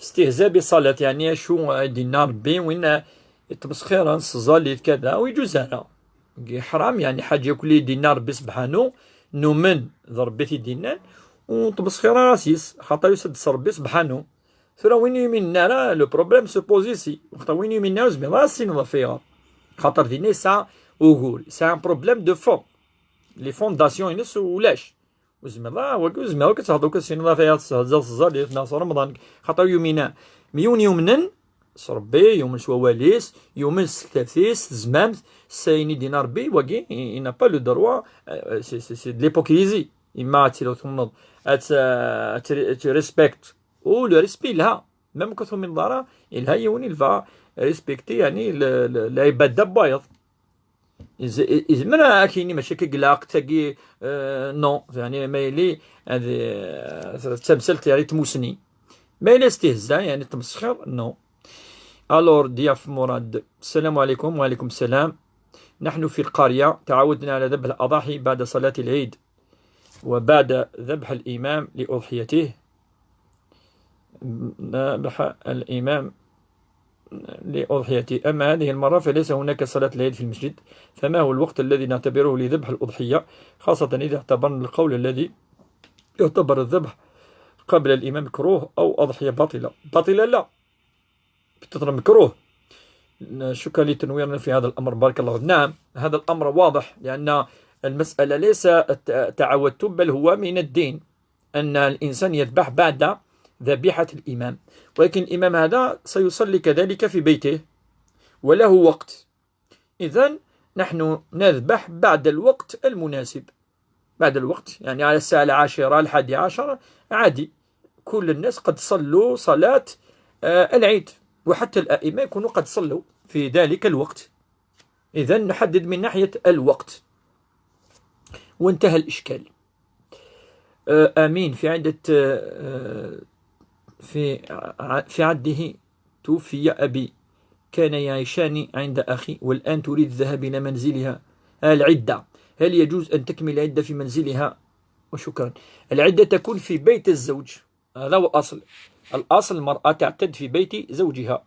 استهزاء بالصلاة؟ يعني acu i d-yenna Rebbi, win yettmesxiren s tẓallit kada, ur yeǧuz ara. Yeḥram, يعني ḥaǧa yakk i d-yenna Rebbi sebḥanu, numen d Rebbi i t-id-yennan, ur nettmesxir ara s-yes, xaṭer yusa-d s Rebbi sebḥanu. Tura win ur yuminen ara, le problème se pose ici. Xaṭer win ur yuminen ara ur tezmireḍ ara ad as-tiniḍ ɣef ayɣer. Xaṭer dinna yesɛa ugur, yesɛa un problème de fond. Les fondations-ines ulac. Ur tezmireḍ ara, wagi ur tezmireḍ akk ad tehḍeḍ akk ad as-tiniḍ ɣef ayɣer testehzaḍ s tẓallit neɣ s Remḍan. Xaṭer ur yumin ara. Mi yiwen yumnen s Rebbi, yumen s wawal-is, yumen s tektabt-is, s tezmamt, s ayen i d-yenna Rebbi, wagi, il n'a pas le droit, euh, c'est, c'est, c'est de l'hypocrisie. Ima ad tiliḍ tumneḍ, ad t-, ad t-, ad t-respect. U le respect yelha. Même ur tumineḍ ara, yelha yiwen yelha respecter, يعني, le, le, lɛibada n wayeḍ. Iz-, izmer ad k-yini mačči akka i ilaq tagi, euh, non, يعني, ma yili ad, euh, d tamsalt, يعني, tmusni. Ma yili istihza, يعني, tmesxir, non. Alors, Diaf Mourad, السلام عليكم. وعليكم السلام. نحن في القرية تعودنا على ذبح الأضاحي بعد صلاة العيد وبعد ذبح الإمام لأضحيته. ذبح الإمام لأضحيته، أما هذه المرة فليس هناك صلاة العيد في المسجد، فما هو الوقت الذي نعتبره لذبح الأضحية، خاصة إذا اعتبرنا القول الذي يعتبر الذبح قبل الإمام مكروه أو أضحية باطلة؟ باطلة لا، peut-être مكروه. شكرًا لتنويرنا في هذا الأمر، بارك الله. نعم، هذا الأمر واضح، لأن المسألة ليس الت-، تعودت، بل هو من الدين أن الإنسان يذبح بعد ذبيحة الإمام، ولكن الإمام هذا سيصلي كذلك في بيته وله وقت. إذن نحن نذبح بعد الوقت المناسب، بعد الوقت، يعني على الساعة العاشرة، الحادية عشر، عادي، كل الناس قد صلوا صلاة، آه، العيد، وحتى الأئمة يكونوا قد صلوا في ذلك الوقت. إذن نحدد من ناحية الوقت، وانتهى الإشكال. آه، آمين. في عدة، آه، في ع-، في عده توفي أبي، كان يعيشان عند أخي، والآن تريد الذهاب إلى منزلها. العدة، هل يجوز أن تكمل العدة في منزلها؟ وشكرًا. العدة تكون في بيت الزوج، هذا هو الأصل. الأصل المرأة تعتد في بيت زوجها،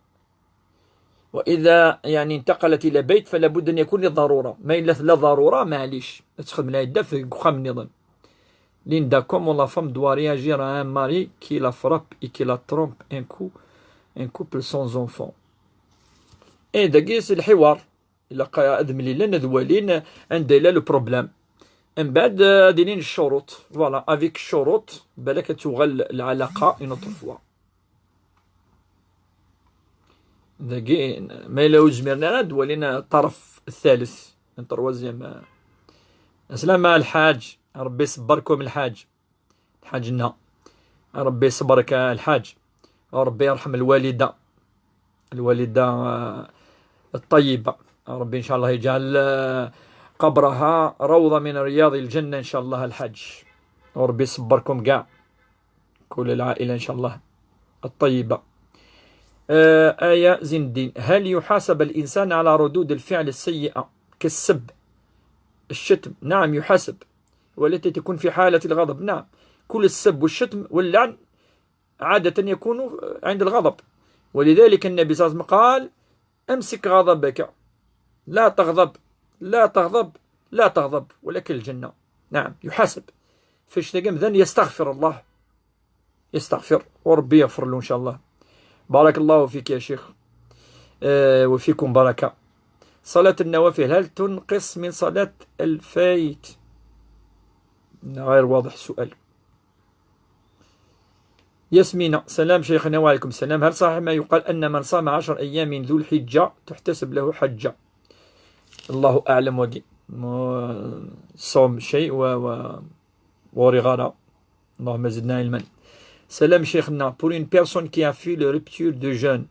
وإذا، يعني، انتقلت إلى بيت فلا بد أن يكون للضرورة، ما إلا لا ضرورة معليش تخدم العدة في وخام نظام. Linda, comment la femme doit réagir à un mari qui la frappe et qui la trompe un coup, un couple sans enfant? إيه، داكي c'est الحوار. إلا ق-، هاد مليلين هاد والين عند إلا le problème. من بعد، آه، دينين الشروط. Voilà، avec الشروط، بالك توغل العلاقة une autre fois. داكي، ما إلا وزميرنا راه دوالين الطرف الثالث، un troisième. السلام الحاج، ربي يصبركم الحاج. الحاج لنا. ربي يصبرك الحاج، وربي يرحم الوالدة، الوالدة، آه، الطيبة. ربي إن شاء الله يجعل، آه، قبرها روضة من رياض الجنة إن شاء الله الحاج، وربي يصبركم كاع كل العائلة إن شاء الله الطيبة. آه، آية زين الدين، هل يحاسب الإنسان على ردود الفعل السيئة كالسب، الشتم؟ نعم يحاسب، والتي تكون في حالة الغضب. نعم، كل السب والشتم واللعن عادة يكون عند الغضب، ولذلك النبي صلى الله عليه وسلم قال: أمسك غضبك، لا تغضب، لا تغضب، لا تغضب، ولك الجنة. نعم، يحاسب. فاش تلقى مثلا يستغفر الله، يستغفر وربي يغفر له إن شاء الله. بارك الله فيك يا شيخ، آه، وفيكم بركة. صلاة النوافل هل تنقص من صلاة الفايت؟ غير واضح السؤال. ياسمينة، سلام شيخنا. وعليكم السلام. هل صحيح ما يقال أن من صام عشر أيام من ذو الحجة تحتسب له حجة؟ الله أعلم، وقي مو-، الصوم شيء و-، و-، ورغالة. اللهم زدنا علما. سلام شيخنا. Pour une personne qui a fait le rupture de jeûne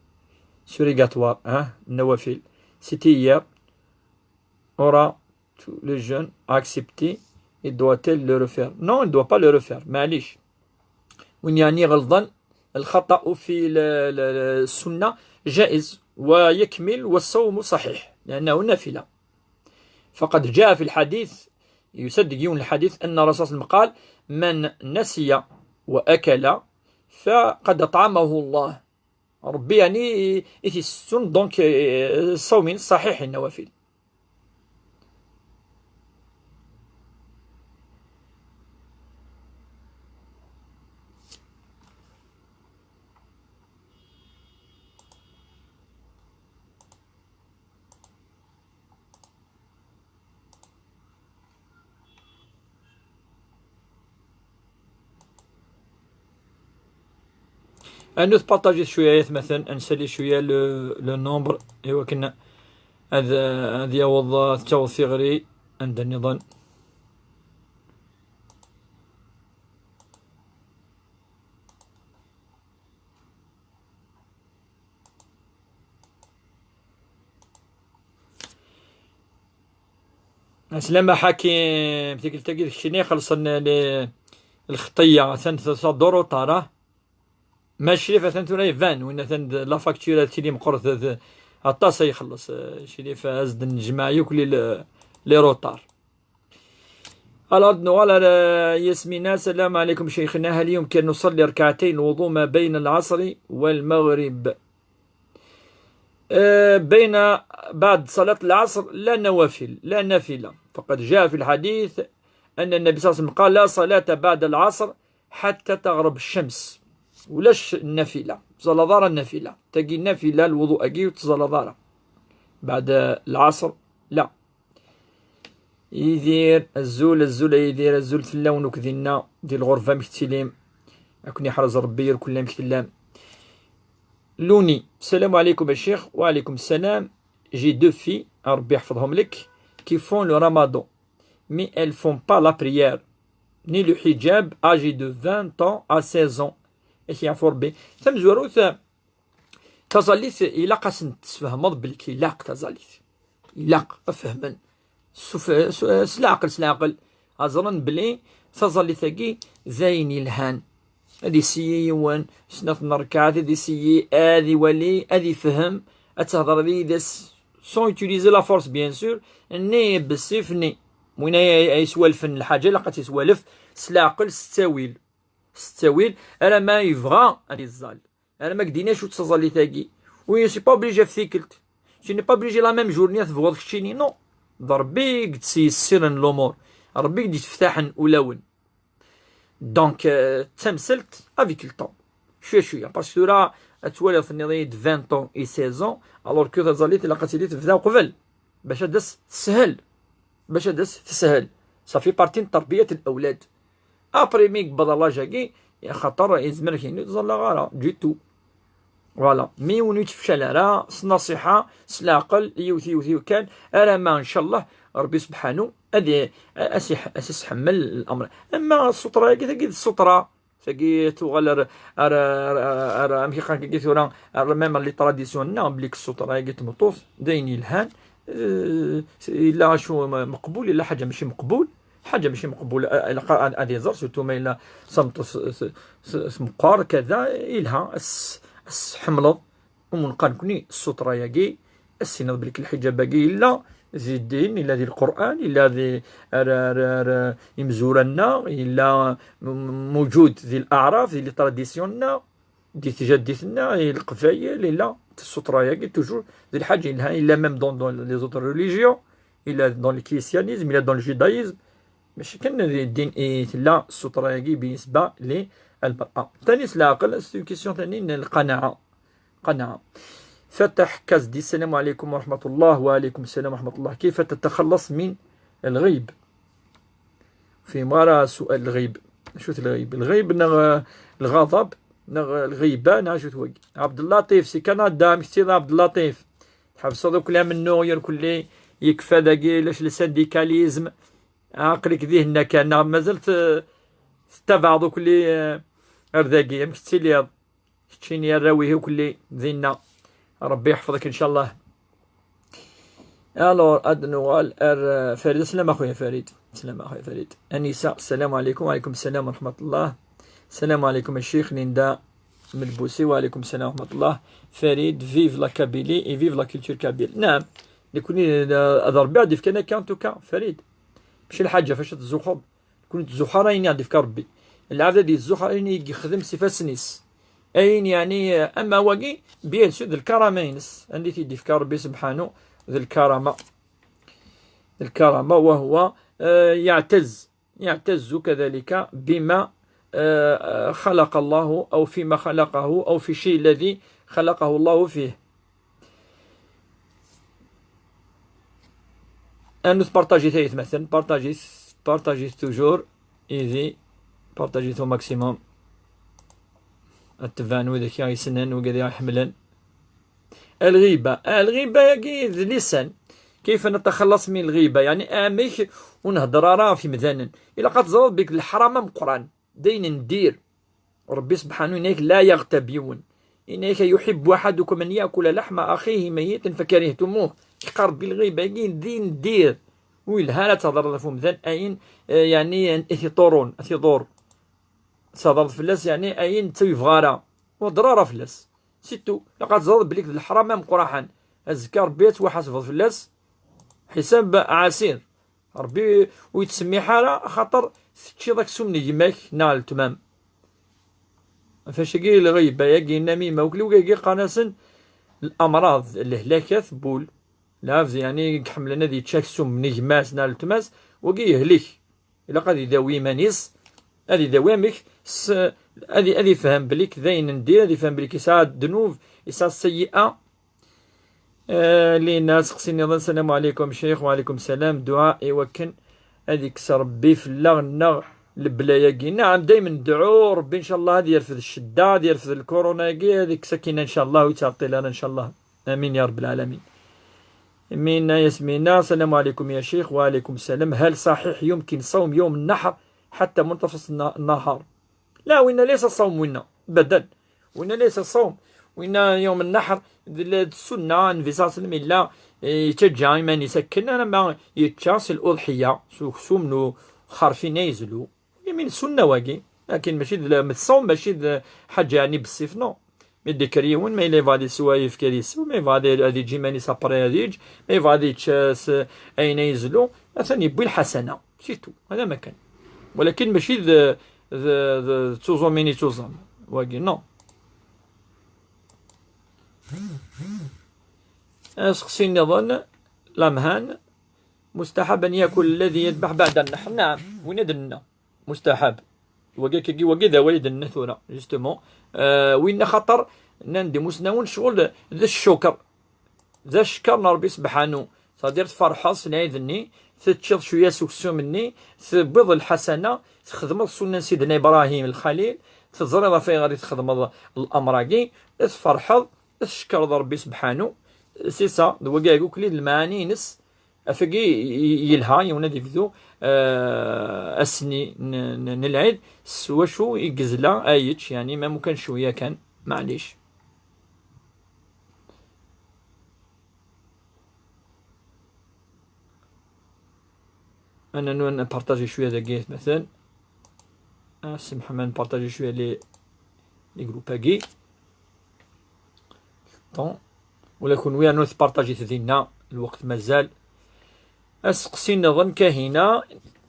surrogatoire, hein, النوافل, c'était hier, aura tout le jeûne accepté, il doit-elle le refaire? Non, il ne doit pas le refaire. معليش. وين يعني غلطان الخطأ في ال-، ال-، ال-، السنة جائز ويكمل والصوم صحيح لأنه نافلة. فقد جاء في الحديث، يصدق يون الحديث، أن الرسول صلى الله عليه وسلم قال: من نسي وأكل فقد أطعمه الله. ربي يعني يتيسون donc الصومين الصحيحين النوافل. Ad nutpartaji cwiya, aytmaten, ad nsali cwiya le, le nombre, i wakken ad, ad yaweḍ, ad taweḍ tiɣri anda nniḍen. Aslama Ḥakim, tikkelt-agi d keččini ixellṣen li-, lxeṭṭiyya, atan tṣaddu ruṭar, ah. Ma Crif atan tura iban, win atan d la facture ad tili meqqret, d, aṭas ay ixelleṣ, eh, Crif, ad as-d-nejmeɛ yakk li, li ruṭar. Alors, نوال ياسمينة، السلام عليكم شيخنا، هل يمكن نصلي ركعتين الوضوء ما بين العصر والمغرب؟ آه، بين، بعد صلاة العصر لا نوافل، لا نافلة، فقد جاء في الحديث أن النبي صلى الله عليه وسلم قال: "لا صلاة بعد العصر حتى تغرب الشمس". ولاش النافلة، تزال دار النافلة، تجي النافلة الوضوء أجي وتزال دار بعد العصر، لا. Yidir, azul, azul a Yidir, azul fell-awen akk dinna di lɣerba amek tellam. Ad ken-yeḥrez Rebbi ar kullam amek tellam. Luni, السلام عليكم يا شيخ. وعليكم السلام. J'ai deux filles, Rebbi yeḥfeḍhom lek, qui font le ramadan, mais elles font pas la prière ni le hijab, âgées de vingt ans à seize ans. Ad k-yeɛfu Rebbi. Tamezwarut, taẓallit ilaq ad sen-tesfehmeḍ belli ilaq taẓallit. Ilaq ad fehmen. Suf-, s, s leɛqel, s leɛqel. Ad ẓren belli taẓallit-agi d ayen yelhan. Ad isiyi yiwen, snat n rrkaɛat, ad isiyi, ad iwali, ad ifhem, ad tehder yid-s, sans utiliser la force, bien sûr, ni bessif, ni. Win ay, ay, ay yeswalfen lḥaǧa, ilaq ad tt-yeswalef s leɛqel, s ttawil. S ttawil, alamma yebɣa ad iẓẓal. Alamma k-d-ini acu d taẓallit-agi. Oui, c'est pas obligé ɣef tikkelt. Tu n'es pas obligé la même journée ad tebɣuḍ keččini, non. D Rebbi i d-yesseyessiren lumuṛ. Rebbi i d-yesseftaḥen ulawen. Donc, euh, d tamsalt avec le temps. Cwiya, cwiya. Parce que tura, ad twaliḍ, tenniḍ-iyi-d vingt ans et seize ans, alors que taẓallit ilaq ad tili tebda uqbel. Bac ad as-teshel. Bac ad as-teshel. Ça fait partie n terbiya n lawlad. Après mi yewweḍ l'âge-agi, axaṭer yezmer kini ur ttẓallaɣ ara, du tout. Voilà. Mi ur yettfeccal ara, s nnṣiḥa, s leɛqel, yiwet, yiwet, yiwet kan, alamma, ncallah, Rebbi subḥanu, ad i-, a-, as-iḥ-, as-isḥemmel l'amr. Ama ssutra-agi, tagi d ssutra. Tagi tuɣal ar, ar, ar, ar, amek i qqaren tagi tura, ar même les traditions-nneɣ, belli ssutra-agi n tmeṭṭut, d ayen yelhan, eh, yella acu m-, meqbul, yella ḥaǧa mačči meqbul, ḥaǧa mačči meqbul, eh, ilaq ad, ad iẓer, surtout ma yella d tameṭṭut s-, s-, s-, tmeqqer, kada, yelha, as-, as-tḥemmleḍ. Umneqqa nekni, ssutra-agi, as-tiniḍ belli lḥijab-agi yella di ddin, yella di Lqur'an, yella di, ar, ar, ar, imezwura-nneɣ, yella m-, m-, mewjud di l'aɛraf, di les traditions-nneɣ, di tjaddit-nneɣ, di Leqbayel, yella ssutra-agi, toujours, di lḥaǧa yelhan, yella même dans, dans les autres religions, yella dans le christianisme, yella dans le judaïsme, mačči kan di ddin i tella ssutra-agi بالنسبة للمرأة. Tani s leɛqel, c'est une question tani n lqanaɛa. قناة. فتح كازدي، السلام عليكم ورحمة الله. وعليكم السلام ورحمة الله. كيف تتخلص من الغيب؟ في مرة سؤال الغيب. شو الغيب؟ الغيب نغ الغضب، نغ الغيبة، نغ شو توقي؟ عبد اللطيف سي كندا، مكتير عبد اللطيف. تحبس هذا كلام النوغ يركلي يكفى داكي لاش السنديكاليزم. عقلك ذهنك أنا ما زلت، آه، تتبع ذوك اللي، آه، أرداكي، مكتير. Keččini arraw-ihi ukkelli dinna. Rebbi yeḥfeḍ-k, ncallah. Alors, ad nuɣal ar, euh, Farid. Slama a xuya Farid. Slama a xuya Farid. Anisa, السلام عليكم. وعليكم السلام ورحمة الله. السلام عليكم الشيخ. Linda Melbousi, وعليكم السلام ورحمة الله. Farid, vive la Kabylie et vive la culture kabyle. نعم. Nekni, euh, ad Rebbi ad d-ifk akka, en tout cas, Farid. Mačči lḥaǧa fac ad tzuxxeḍ. Nekni ur nettzuxxu ara ayen i ɣ-d-ifka Rebbi. Lɛebd ad yezzuxer ayen i yexdem s ifassen-is. Ayen, yeɛni, ama wagi, bien sûr, d lkarama-ines. Anda i t-id-ifka Rebbi subḥanu, d lkarama. D lkarama, وهو, eh, يعتز. يعتز كذلك بما, eh, خلق الله أو فيما خلقه أو في الشيء الذي خلقه الله فيه. Anut partager-it, ay atmaten, partager-it, partager-it toujours, ihi partager-it au maximum. Ad tebɛen widak i ɣ-yessnen, wigad i ɣ-iḥemmlen. Lɣiba, ah, lɣiba-agi d lisan. كيف نتخلص من الغيبة؟ Yeɛni amek ur nhedder ara ɣef yimdanen. Ilaq ad teẓreḍ belli d leḥram ameqqran. D ayen n dir. Rebbi subḥanu yenna-yak لا يغتب yiwen. Yenna-yak أيحب أحدكم أن يأكل لحم أخيه ميتا فكرهتموه. Yeqqar belli lɣiba-agi d ayen n dir. Ur yelha ara ad thedreḍ ɣef umdan ayen, eh, yeɛni, i t-iḍurrun, ad t-iḍurr. Ad thedreḍ fell-as, yeɛni, ayen netta ur yebɣi ara. Ur hedder ara fell-as. C'est tout. Ilaq ad teẓreḍ belli d leḥram ameqqran. Azekka Rebbi ad twaḥasbeḍ fell-as ḥisab ɛasir. Rebbi ur yettsemmiḥ ara, axaṭer teččiḍ aksum n gma-k neɣ n letma-m. Ɣef wacu-agi lɣiba-agi, namima, akk wigi qqaren-asen الأمراض, lehlakat n wul. Lɛebd, yeɛni, i iḥemmlen ad yečč aksum n gma-s neɣ n letma-s, wagi yehlek. Ilaq ad idawi iman-is, ad idawi amek s, ad, ad ifhem belli d ayen n dir, ad ifhem belli yesɛa ddnub, yesɛa seyyi'a. Eh, Lina, aseqsi nniḍen. السلام عليكم شيخ. وعليكم السلام. Dduɛa i wakken ad ikkes Rebbi fell-aɣ-nneɣ lebla-agi. Naɛam, daymen ndɛu Rebbi, ncallah, ad yerfed ccedda, ad yerfed lkuruna-agi, ad ikkes akkin, ncallah, ur yettɛeṭṭil ara, ncallah. آمين يا رب العالمين. Mina Yasmina, السلام عليكم يا شيخ. وعليكم السلام. هل صحيح يمكن صوم يوم النحر حتى منتصف النا-، النهار؟ لا, winna laysa ṣṣawm, winna. Abadan. Winna laysa ṣṣawm. Winna yawm nnaḥr, d la, d ssunna, Nnbi ṣalla Llahu ɛalayhi wa sallam yella, eh, yettaǧǧa iman-is akken, alamma yečča s l'uḍḥiyya, s uksum n uxerfi-nni ay yezlu. Yeɛni d ssunna wagi. Lakin mačči d la, d ṣṣawm, mačči d ḥaǧa, yeɛni, bessif, non. Mi d-ikker yiwen, ma yella yebɣa ad isew, ad yefk ad isew, ma yebɣa ad, ad yeǧǧ iman-is après ad yeǧǧ, ma yebɣa ad yečč, eh, s ayen ay yezlu, atan yewwi lḥasana. C'est tout. Hada ma kan. Walakin mačči d, d, d, d tuẓumin i tuẓam. Wagi, non. Aseqsi nniḍen, Lamhan, مستحب أن يأكل الذي يذبح بعد النحر. Naɛam, win i d-nenna. Mustahab. Wagi, akkagi, wagi d awal i d-nenna tura, justement. Euh, winna axaṭer nnan-d imusnawen ccɣel d ccukr. D acekkeṛ n Ṛebbi sebḥanu. C'est-à-dire tferḥeḍ s lɛid-nni, teččiḍ cwiya s uksum-nni, tewwiḍ lḥasana, txedmeḍ ssunna n Sidna Ibrahim Lxalil, teẓriḍ ɣef ayɣer i txedmeḍ lamr-agi, tferḥeḍ, tcekkreḍ Ṛebbi sebḥanu. C'est ça, d wagi akk i d lmeɛani-ines. Afagi y-, y-, yelha, yiwen ad yebdu, eh, ass-nni n, n, n lɛid, s wacu i yezla ad yečč, yeɛni, ma mukan cwiya kan, maɛlic. Ad n-, ad npartaji cwiya dagi, atmaten. Ah, semḥem, ad npartaji cwiya les, les groupes-agi. Bon. Ula kunwi, rnut partajit dinna, lweqt mazal. Aseqsi nniḍen, Kahina,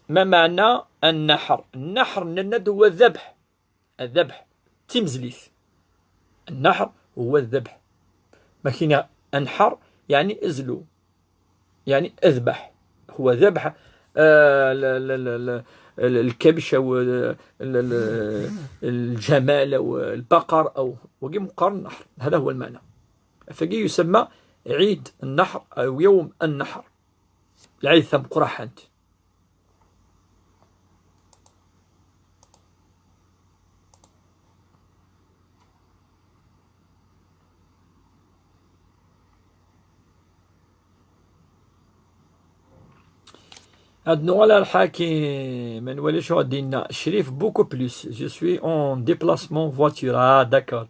ma meɛna nnaḥer? Nnaḥer, nenna-d, huwa ddebḥ. Ddebḥ, d timezlit. Nnaḥer huwa ddebḥ. Ma kini anḥer, yeɛni ezlu. Yeɛni edbeḥ. Huwa ddebḥ, eh, l-, l-, l-, l-, l-, lkebc, aw, l-, l-, l-, lǧamal, aw lbaqar, aw, wagi meqqar nnaḥer. Hada huwa lmeɛna. Afagi yusemma ɛid nnaḥer, aw yawm nnaḥer. Lɛid tameqqraḥant. Ad nuɣal ar Ḥakim, ad nwali acu ad d-yenna Crif. Beaucoup plus. Je suis en déplacement voiture. Ah, d'accord.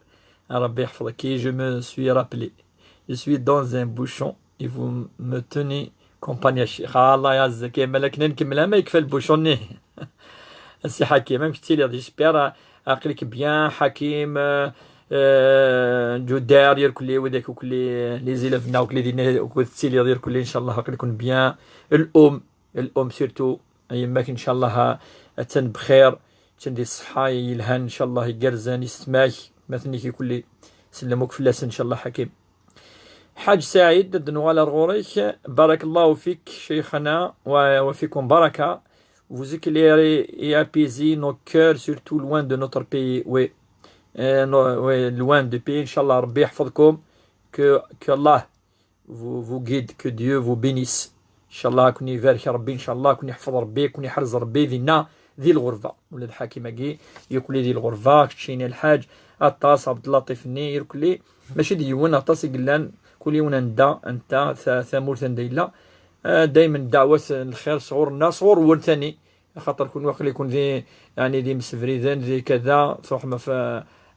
Ah, Rabbi yeḥfeḍ-ik. Je me suis rappelé. Je suis dans un bouchon. Et vous me tenez compagnie, a ccix. Ah, Allah yeɛzek, ya malak, ad nkemmel ama yekfa lbucun-nni. A Si Ḥakim, amek tettiliḍ? J'espère, aql-ik bien, Ḥakim, euh, euh, Ǧudar, irkelli, widak irkelli, les élèves-nneɣ irkelli dinna, wukud tettiliḍ irkelli, ncallah, aql-iken bien. L'um, l'um surtout, yemma-k, ncallah, attan bxir. Ččan di ṣṣeḥḥa yelhan, ncallah, igerrzen, isetma-k, atmaten-ik ikulli. Sellem akk fell-asen, ncallah, Ḥakim. Ḥaǧ Saɛid, ad d-nuɣal ar ɣur-k. Barakallahu fik, Cheikhana, wa, wa fikum baraka. Vous éclairez et apaisez nos cœurs, surtout loin de notre pays. Oui. Euh, no-, oui, loin du pays. Ncallah, Rebbi yeḥfeḍ-kum. Que, que Allah vous, vous guide, que Dieu vous bénisse. Ncallah, ad ken-ibarek Rebbi, ncallah, ad ken-iḥfeḍ Rebbi, ad ken-iḥrez Rebbi dinna, di lɣerba. Ula d Ḥakim-agi, irkelli di lɣerba, keččini Lḥaǧ, aṭas, Ɛebdellaṭif-nni, irkelli. Mačči d yiwen, aṭas i yellan, kul yiwen anda, anta, ta-, tamurt anda yella. Ah, daymen ddeɛwat n lxir sɣur-nneɣ, sɣur-wen tani. Axaṭer kun waqil-ikun di, yeɛni, d imsebriden, di kada, truḥem ɣef,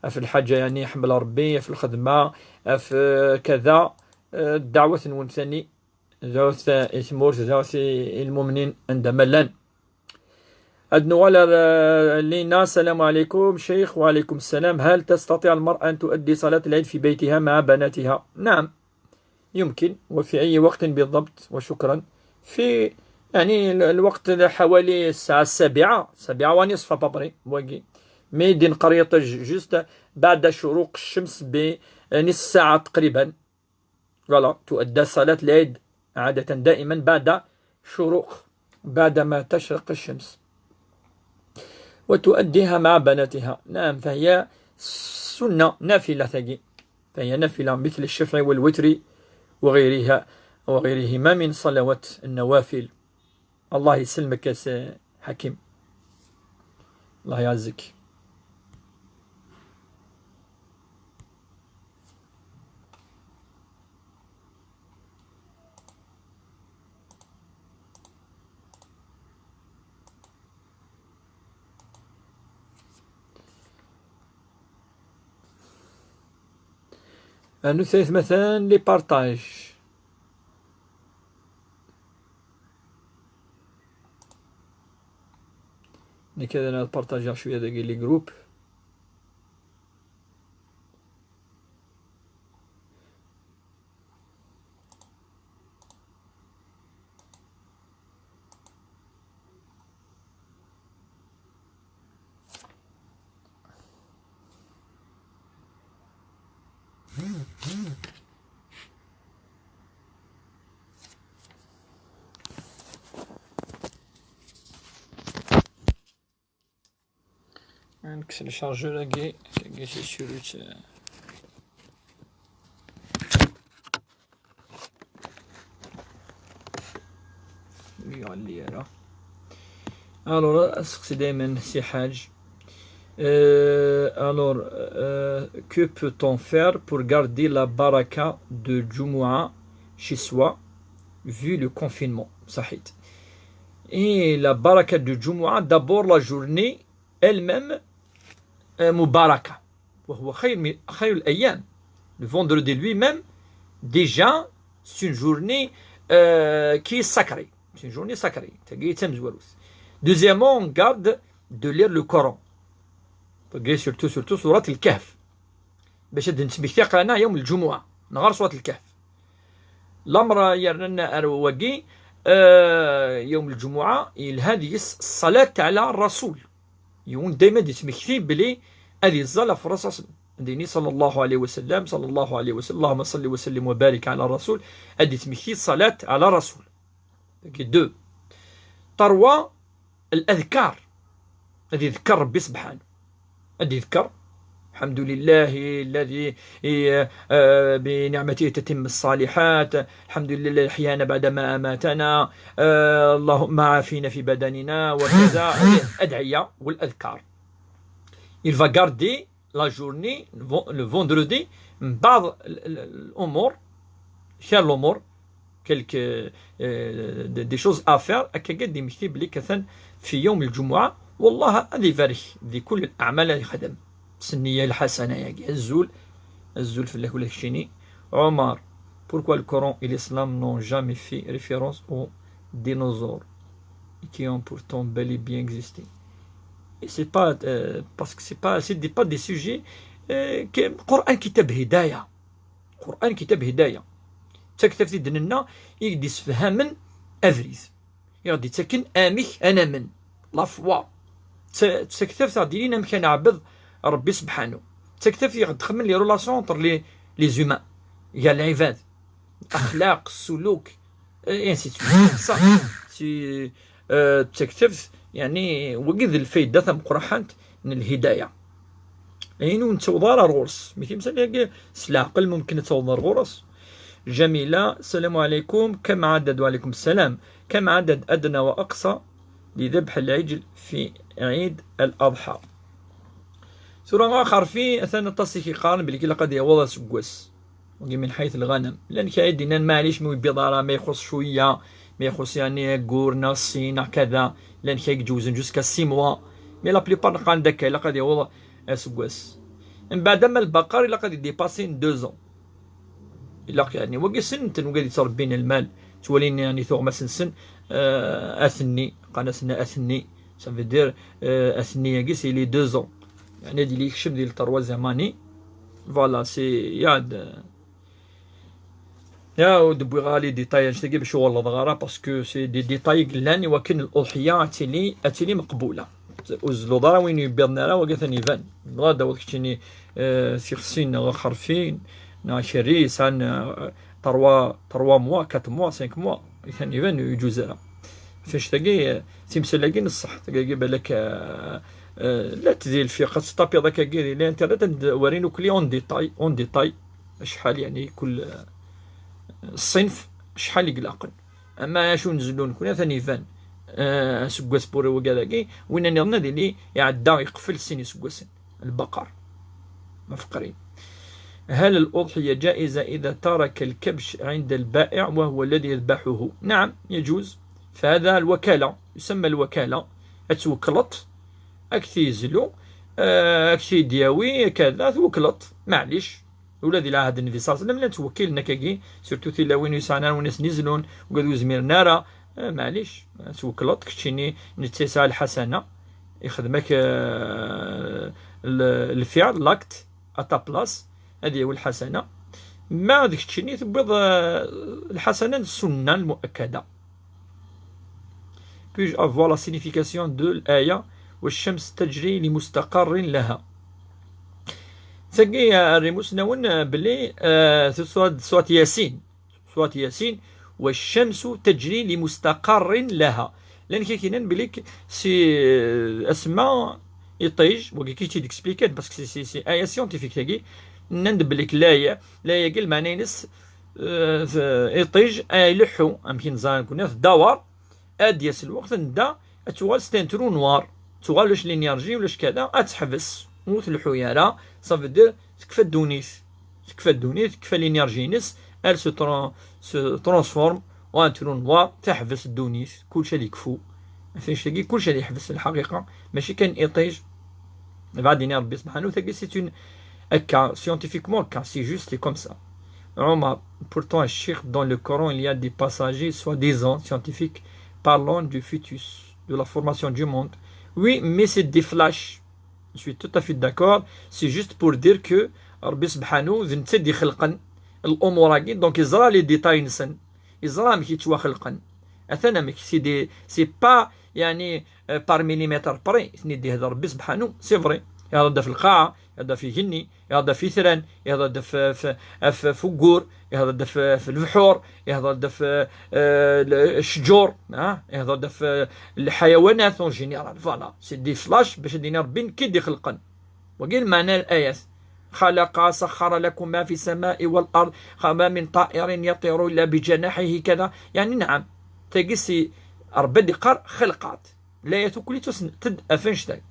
ɣef lḥaǧa, yeɛni, iḥemmel Rebbi, ɣef lxedma, ɣef, eh, kada, eh, ddeɛwat-nwen tani, dɛut i tmurt, dɛut i, i lmumnin anda ma llan. Ad nuɣal ar, eh, Lina, السلام عليكم شيخ. وعليكم السلام. هل تستطيع المرأة أن تؤدي صلاة العيد في بيتها مع بناتها؟ نعم. يمكن، وفي أي وقت بالضبط؟ وشكرا. في، يعني، ال-، الوقت حوالي الساعة السابعة، سابعة ونصف أبابري، واقي. مي دين قريطج جوست بعد شروق الشمس ب-، يعني، الساعة تقريبا. Voilà، تؤدى صلاة العيد عادة دائما بعد شروق، بعدما تشرق الشمس. وتؤديها مع بناتها. نعم، فهي سنة نافلة تجي. فهي نافلة مثل الشفع والوتر وغيرها، وغيرهما من صلوات النوافل. الله يسلمك يا سي حكيم. الله يعزك. Rnut ay atmaten les partages. Nekk ad partageɣ cwiya dagi les groupes. Nekkes le chargeur-agi, tagi c'est sûr. Ur yeɣli ara. Alors, aseqsi daymen si Ḥaǧ. Euh, alors, euh, que peut-on faire pour garder la baraka de Jumu'ah chez soi, vu le confinement? صحيت. Et la baraka de Jumu'ah, d'abord la journée elle-même, euh, مباركة. وهو خير من، خير الأيام. Le vendredi lui-même, déjà, c'est une journée, euh, qui est sacrée. C'est une journée sacrée. Tagi d tamezwarut. Deuxièmement, on garde de lire le Coran. Tagi surtout, surtout سورة الكهف. Bac ad d-nesmekti aql-aneɣ يوم الجمعة. Nɣer سورة الكهف. Lamer yernan ar wagi, euh, يوم الجمعة, yelha deg-s الصلاة على الرسول. Yiwen dayma d-yettmekti belli ad yeẓẓal ɣef Ṛṛasul صلى الله عليه وسلم، صلى الله عليه وسلم، اللهم صل وسلم وبارك على الرسول، ad d-yettmekti ṣṣalat ɛla Ṛṛasul. Dagi deux. Terwa, الأذكار. Ad yeḍker Ṛebbi سبحانه. Ad yeḍker الحمد لله الذي، آه، بنعمته تتم الصالحات، الحمد لله أحيانا بعدما أماتنا، آه، اللهم عافينا في بدننا، وكذا. Adɛiya والأذكار. Il va garder la journée, le ven-, le vendredi, من بعض ال-، ال-، الأمور، خير الأمور، quelques, euh, des, des choses à faire, akka ad d-yemmekti belli atan fi yawm lǧumuɛa, wallah ad ibarek di kul l'aɛmal ay yexdem. S nniya lḥasana-agi. Azul, azul fell-ak ula d keččini. Omar, pourquoi le Coran et l'islam n'ont jamais fait référence aux dinosaures et qui ont pourtant bel et bien existé? Et c'est pas, euh, parce que c'est pas, c'est des, pas des sujets, euh, que Coran kitab hidaya. Coran kitab hidaya. D taktabt i d-nenna i d-isefhamen abrid. I ɣ-d-ittaken amek ad namen. La foi. d taktabt ad d-yinin amek ad nɛebbed Rebbi sebḥanu. D taktabt i ɣ-d-xemmen les relations entre les, les humains, gar lɛibad, axlaq, ssuluk, et ainsi de suite. Ça, c'est, euh, d taktabt, yeɛni, wagi d lfayda tameqqrant n lhidaya. Ayen ur nettaweḍ ara ar ɣur-s. Mi timsal-agi s leɛqel mumkin ad tawḍeḍ ar ɣur-s. Jamila, السلام عليكم. كم عدد؟ وعليكم السلام. كم عدد أدنى وأقصى لذبح العجل في عيد الأضحى؟ Tura axerfi, atan aṭas i k-iqqaren belli ilaq ad yaweḍ aseggas. Wagi min ḥayt lɣanam. Llan kra i d-innan maɛlic, mi ur yewwiḍ ara, ma ixuṣ cwiya, ma ixuṣ, yeɛni, aggur neɣ sin neɣ kada. Llan kra i iǧewzen jusqu'à six mois. Mais la plupart qqaren-d akka, ilaq ad yaweḍ aseggas. Mbeɛd ama lbaqar ilaq ad idipasi n deux ans. Ilaq, yeɛni, wagi ssnen-ten, wagi ad yettrebbin lmal, ttwalin, yeɛni, tuɣmas-nsen, euh, atenni, qqaren-asen atenni, ça veut dire, euh, atenni-agi, c'est les deux ans. Yeɛni, ad yili yekcem di le troisième année. Voilà, c'est, ya d-, ya, ur d-wwiɣ ara les détails annect-agi bac ur ɣelḍeɣ ara, parce que c'est des détails i yellan i wakken l'uḍḥiyya ad tili, ad tili meqbula. Ur tzelluḍ ara win yewwiḍen ara, wagi atan iban. Dɣa d-aweḍ keččini, euh, tixsi neɣ axerfi, neɣ akerri, yesɛan, euh, trois, trois mois, quatre mois, cinq mois. Atan iban, ur yeǧuz ara. Ɣef annect-agi, euh, timsal-agi n ṣṣeḥ, tagi balak, euh, euh, llant di lfiq, ad teṭṭapiḍ akkagi di l'internet, ad d-warin ukli en détail, en détail, acḥal, yeɛni, kul, euh, ṣṣinf, acḥal i ilaqen. Ama acu n zlu nekni atan iban, eh, aseggas buri wagad-agi, winna nniḍen ad yili iɛedda iqfel sin iseggasen. Lbaqar. Mafeqrin. هل الأضحية جائزة إذا ترك الكبش عند البائع وهو الذي يذبحه؟ نعم، يجوز. فهذا الوكالة، يسمى الوكالة. Ad twekkleḍ, ad k-t-yezlu, eh, ad k-t-id-yawi, kada, twekkleḍ. Maɛlic. Ula di lɛahd n Nnbi ṣalla Llahu ɛalayhi wa sallam llan ttwekkilen akkagi, surtout tilawin ur yesɛan ara win asen-izlun, ugad ur zmiren ara, eh, maɛlic, twekkleḍ, keččini netta yesɛa lḥasana, ixdem-ak, eh, l-, lfiɛl, l'acte, à ta place, ad yawi lḥasana. Ma d keččini tewwiḍ, eh, lḥasana n ssunna lmuakkada. Puis-je avoir la signification de l'aya والشمس تجري لمستقر لها؟ Tagi, euh, rrimus-nwen, euh, belli, euh, surat, surat Yasin. Surat Yasin, والشمس تجري لمستقر لها. Llan kra i k-yennan belli si, euh, asma iṭij, wagi ki tt-id-expliquer, parce que c'est, c'est, c'est aya scientifique tagi, nnan-d belli l'aya, l'aya-agi lmeɛna-ines, euh, iṭij, ay ileḥḥu, amek i neẓra nekni, tdawar, ad d-yas lweqt anda ad tuɣal c'est un trou noir. Tuɣal ulac l'énergie, ulac kada, ad teḥbes. Ur tleḥḥu ara, ça veut dire tekfa ddunit. Tekfa ddunit, tekfa l'énergie-ines, elle se tran-, se transforme en un trou noir, teḥbes ddunit, kulci ad yekfu. Ɣef annect-agi, kulci ad yeḥbes lḥaqiqa, mačči kan iṭij. Bɛed ini Rebbi subḥanahu, tagi c'est une, akka, scientifiquement, akka, c'est juste, c'est comme ça. Omar, pourtant, Cheikh, dans le Coran, il y a des passages soi-disant scientifiques parlant du fœtus, de la formation du monde. Oui, mais c'est des flashs. Je suis tout à fait d'accord. C'est juste pour dire que Rebbi subḥanahu, d netta i d-ixelqen l'umur-agi, donc yeẓra les détails-nsen. Yeẓra amek yettwaxelqen. Atan amek, c'est des, c'est pas, yeɛni, euh, par millimètre près, i ten-id-ihder Rebbi subḥanahu, c'est vrai. Ihder-d ɣef lqaɛa, ihder-d ɣef igenni, ihder-d ɣef itran, ihder-d ɣef, ɣef, ɣef, ɣef uggur, ihder-d ɣef, ɣef lebḥur, ihder-d ɣef, euh, le-, ccǧur, ah, ihder-d ɣef, euh, lḥayawanat en général. Voilà, c'est des flashs, bac ad d-yini Rebbi nekk i d-ixelqen. Wagi lmeɛna n layat. خلق، سخر لكم ما في السماء والأرض، وما من طائر يطير إلا بجناحيه كذا. Yeɛni, nɛam. Tagi si Rebbi d-iqqar xelqat. Layat ukli tusnent-d ɣef annect-agi.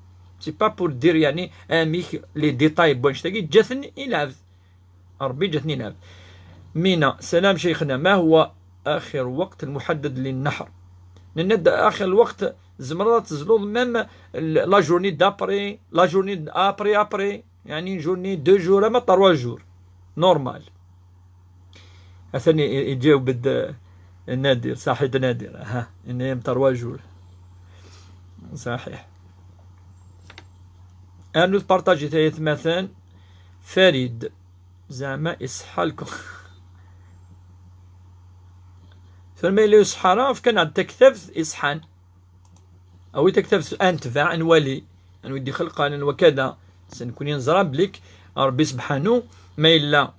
C'est pas pour dire, yeɛni, amek les détails n wannect-agi, ǧǧat-ten i lɛebd. Rebbi ǧǧat-ten i lɛebd. Mina, سلام شيخنا، ما هو آخر وقت المحدد للنحر؟ Nenna-d axir lweqt, tzemreḍ ad tezluḍ même la journée d'après, la journée après, après, yeɛni journée, deux jours, ama trois jours. Normal. Atan i-, i-, iǧaweb-d, eh, Nadir, Saḥid Nadir. Aha, yenna-yam trois jours. Saḥiḥ. Rnu tpartajit ay atmaten. Farid. Zeɛma iṣeḥḥa lku-, tura ma yella ur iṣeḥḥa ara, efk-aneɣ-d taktabt iṣeḥḥan. Awi taktabt, ad netbeɛ, ad nwali anwa i d-ixelqen, anwa kada. S nekkni neẓra belli Ṛebbi sebḥanu ma yella,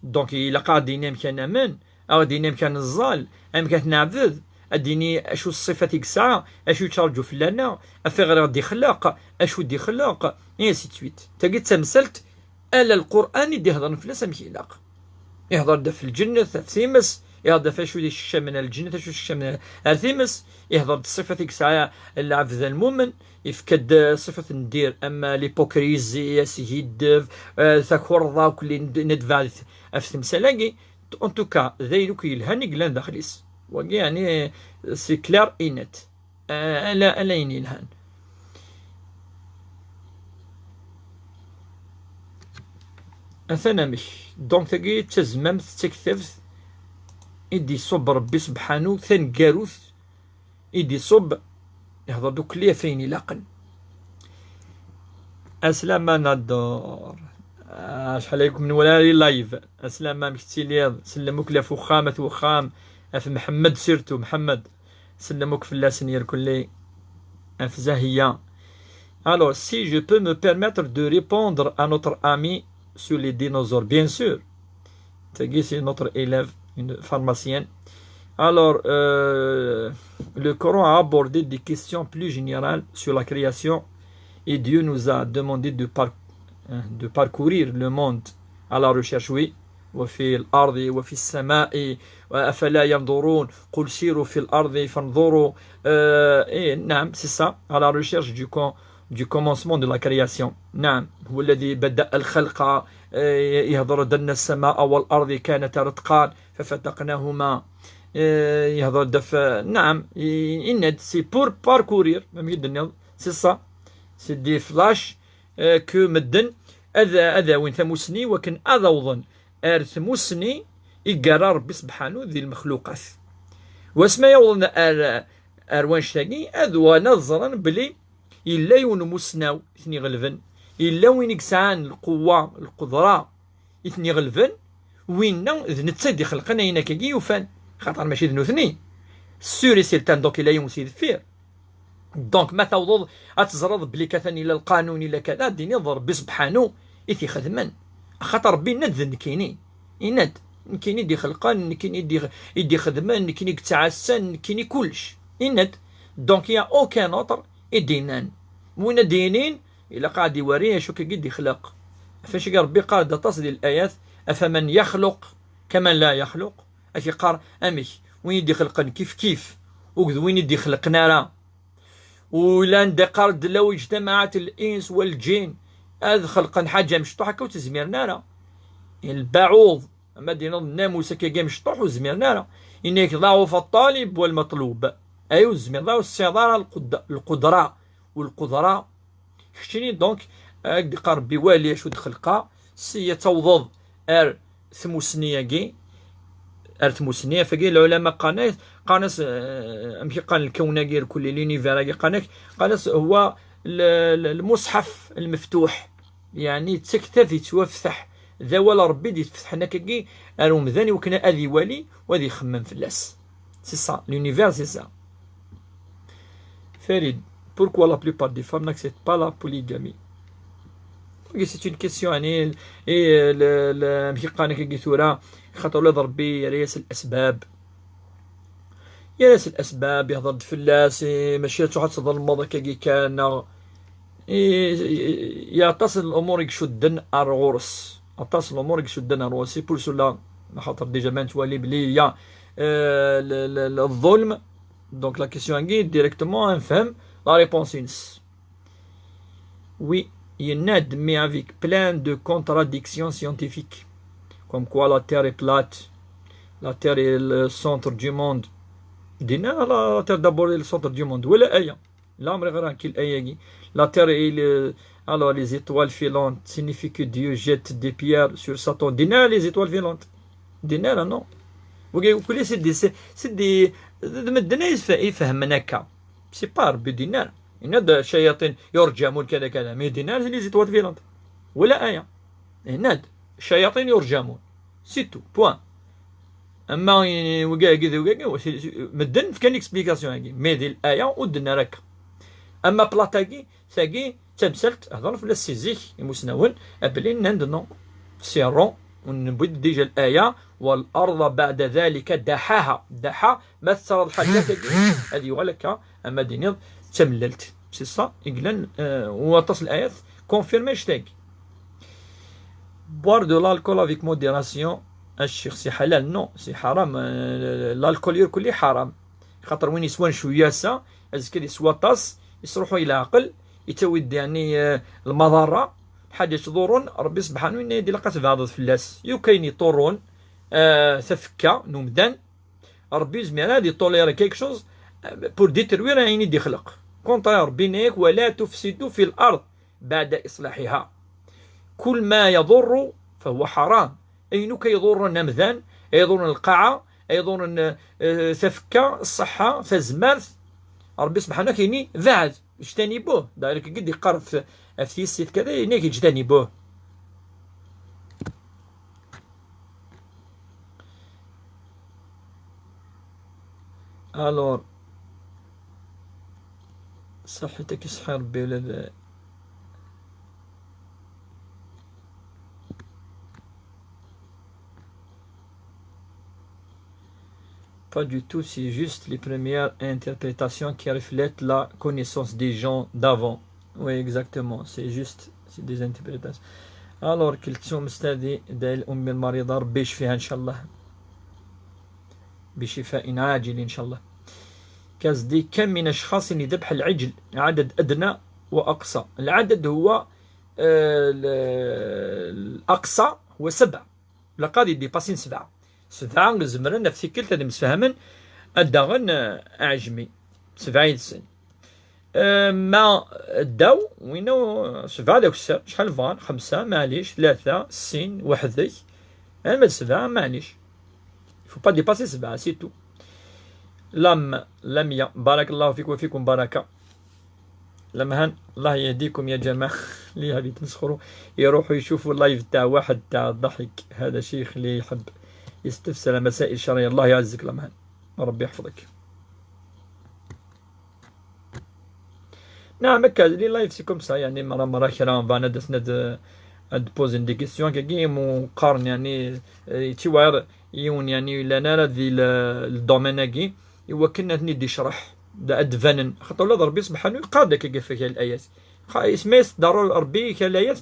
donc ilaq ad ɣ-d-yini amek ad namen, ad ɣ-d-yini amek ad neẓẓal, amek ad t-neɛbed, ad d-yini acu ṣṣifat i yesɛa, acu yettraǧu fell-aneɣ, ɣef ayɣer i ɣ-d-ixleq, acu d-ixleq, et ainsi de suite. Tagi d tamsalt ala Lqur'an i d-ihedren fell-as amek ilaq. Ihder-d ɣef lǧennet, ɣef times, ihder-d ɣef acu i yessekcamen ar lǧennet, acu yessekcamen ar times, ihder-d ṣṣifat i yesɛa lɛebd almumen, ifka-d, eh, ṣṣifat n ddir, am l'hypocrisie, askiddeb, eh, takerḍa, akk li n-, nedbeɛ ɣef temsal-agi. En tout cas, d ayen akk yelhan i yellan daxel-is. Wagi, yeɛni, c'est clair et net. Eh, ala, ala ayen yelhan. Atan amek. Donc, tagi d tazmamt, d taktabt i d-iṣubb Ṛebbi sebḥanu, taneggarut i d-iṣubb, ihḍer-d ukli ɣef ayen ilaqen. Aslama Nador. Acḥal ay kem-nwala di live. Aslama, amek tettiliḍ? Sellem akk ɣef uxxam, at uxxam, at Mḥemmed surtout, Mḥemmed. Sellem akk fell-asen irkelli, af Zahiya. Alors, si je peux me permettre de répondre à notre ami sur les dinosaures, bien sûr. Tagi, c'est notre élève, une pharmacienne. Alors, euh, le Coran a abordé des questions plus générales sur la création et Dieu nous a demandé de, par-, hein, de parcourir le monde à la recherche, oui. وفي الأرض وفي السماء أفلا ينظرون قل سيروا في الأرض فانظروا. Euh, et, نعم, c'est ça, à la recherche du com-, du commencement de la création. نعم, هو الذي بدأ الخلق, euh, يهضر أن السماء والأرض كانتا رتقا ففتقناهما. Euh, يهضر دف, نعم, i-, yenna-d, c'est pour parcourir, même, c'est ça. C'est des flashs, euh, que medden ad, ad awin tamusni wakken ad awḍen ar tmusni i yerra Ṛebbi sebḥanu di lmexluqat. Wasmi ay awḍen ar, ar wanect-agi, ad uɣalen ad ẓren belli yella yiwen umusnaw i ten-iɣelben, yella win i yesɛan lqewwa, lqudra i ten-iɣelben, winna d netta i d-ixelqen ayen akkagi yufan, xaṭer mačči d nutni. Sûr et certain, donc, yella yiwen si deffir. Donc, ma tawḍeḍ ad teẓreḍ belli katan illa lqanun, illa kada, ad d-tiniḍ d Ṛebbi sebḥanu i t-ixedmen. Axaṭer Ṛebbi yenna-d d nekkini. Yenna-d, nekkini i d-ixelqen, nekkini i d-ix-, i d-ixedmen, nekkini i yettɛassan, nekkini kullec. Yenna-d. Donc, il y a aucun autre i d-yennan. Win ad d-yinin, ilaq ad d-iwari acu akkagi i d-ixleq. Ɣef wacu i Ṛebbi yeqqar-d aṭas di layat, أفمن يخلق كمن لا يخلق. Ad k-yeqqar amek, win i d-ixelqen kif kif, akked win i d-ixelqen ara. Ulan d iqqar-d لو اجتمعت الإنس والجن ad xelqen ḥaǧa mecṭuḥ akka ur tt-zmiren ara. Lbaɛuḍ, ama d-iniḍ nnamus akkagi amecṭuḥ ur zmiren ara. Yenna-yak ضعف الطالب والمطلوب. Ay ur zmireḍ ara, ur tesɛiḍ ara lqud-, lqudra. U lqudra, keččini, donc, ad d-iqqar Ṛebbi wali acu d-xelqeɣ, si ad tawḍeḍ ar tmusni-agi, ar tmusni, afagi lɛulama qqaren-as, qqaren-as, eh, amek i qqaren lkawn-agi irkelli, l'univers-agi, qqaren-ak, qqaren-as هو ال-, ال-, المصحف المفتوح, yeɛni d taktabt yettwafteḥ, d awal n Ṛebbi d-yetfetḥen akkagi ar umdan i wakken ad iwali u ad ixemmem fell-as. C'est ça, l'univers, c'est ça. Farid, pourquoi la plupart des femmes n'acceptent pas la polygamie? Oui, c'est une question, يعني, et, euh, le, le, amek i qqaren akkagi tura, xaṭer ula d Ṛebbi yerra-yas الأسباب. Yerra-yas الأسباب, yehḍer-d fell-as, eh, mačči ad truḥ ad tḍelmeḍ akkagi kan, neɣ, eh, eh, ya aṭas n lumuṛ i icudden ar ɣur-s. Aṭas n lumuṛ i icudden ar ɣur-s. C'est pour cela, xaṭer déjà ma nettwali belli il y a, euh, le, le, le ḍulm, Donc la question-agi, directement, ad nefhem la réponse-ines. Oui, yenna-d, mais avec plein de contradictions scientifiques. Comme quoi la Terre est plate, la Terre est le centre du monde. Dinna la, la Terre d'abord est le centre du monde. Wala aya. La, mais regarde qu'il aya-gi. La Terre est le, alors les étoiles filantes signifie que Dieu jette des pierres sur Satan. Dinna les étoiles filantes. Dinna, non. Wagi, wagi, c'est des, c'est, c'est des, d medden ay yef-, ifehmen akka. C'est pas Ṛebbi d-yenna. Yenna-d الشياطين يرجمون كذا كذا. Mais d-yenna les étoiles filantes. Wala aya. Yenna-d الشياطين يرجمون. C'est tout. Point. Ama i-, wagi, wagi, wagi, c'est, c'est, medden fkan l'explication-agi. Mais di l'aya ur d-yenna ara akka. Ama plate-agi, tagi d tamsalt, hedren fell-as si zik imusnawen, abli nnan-d non, c'est rond, ur newwi-d déjà l'aya, والأرض بعد ذلك دحاها. Daḥa, ma tettreḍ lḥaǧa-agi, ad yuɣal akka, ama d-iniḍ d tamellalt. C'est ça i yellan, euh, u aṭas n l'ayat confirmé annect-agi. Boire de l'alcool avec modération, a ccix, c'est halal? Non, c'est haram. Euh, l'alcool irkelli haram. Xaṭer win yeswan cwiya ass-a, azekka ad yeswa aṭas, yesruḥuy leɛqel, yettawi-d, yeɛni, eh, lmaḍerra, lḥaǧa yettḍurrun, Ṛebbi sebḥanu yenna-yi-d ilaq ad tbeɛdeḍ fell-as. Yakk ayen yeṭṭurrun, eh, tafekka n umdan, Ṛebbi yezmer ad yeṭṭulira quelque chose, eh, pour détruire ayen i d-ixleq. Contraire, Ṛebbi yenna-yak: ولا تفسدوا في الأرض بعد إصلاحها. كل ما يضر فهو حرام. Ayen akk ay iḍurren amdan, ay iḍurren lqaɛa, ay iḍurren, eh, tafekka, ṣṣeḥḥa, tazmert, Ṛebbi subḥanahu ad k-yini: beɛd, اجتنبوه. Ḍahir-agi i d-yeqqar ɣef, ɣef tissit kada, yenna-k: اجتنبوه. Alors, ṣaḥit-ak iṣeḥḥi Ṛebbi ula d Pas du tout, c'est juste les premières interprétations qui reflètent la connaissance des gens d'avant. Oui, exactement, c'est juste, c'est des interprétations. Alors, كلثوم استاذي داي الأم المريضة، ربي يشفيها إن شاء الله. بشفاء عاجل إن شاء الله. كازدي: كم من أشخاص يذبح العجل؟ عدد أدنى وأقصى. العدد هو، آه، ال-، الأقصى هو سبعة. La قادي ديباسين سبعة. سبعة زمرن في كلتا دي مسفهمن. الداغن، آه، أعجمي. سبعة يدسن. آه، ما داو وينو سبعة داك الساعة، شحال بغان؟ خمسة، معليش، ثلاثة، سين، وحدك. أنا ما سبعة، معليش. Il faut pas dépasser سبعة، c'est tout. لم، لميا، بارك الله فيك وفيكم بركة. لمهان، الله يهديكم يا جماعة. اللي يحب يتمسخروا يروحوا يشوفوا اللايف تاع واحد تاع الضحك. هذا شيخ اللي يحب يستفسر مسائل شرعية. الله يعزك لمهان، ربي يحفظك. نعم، هكا لي لايف سي كوم سا، يعني مرة مرة كرا فانا دسنا د-، ad poser des questions كاكي مقارن، يعني، آه، يتيوار يون، يعني، لا نرى ذي ال-، الدومين اكي. إوا كنا ثني دي شرح دا أدفنن، خاطر ولاد ربي سبحانه يقال داك كيف كاين الآيات. خا-، يسمى يس ضروري ربي كاين الآيات،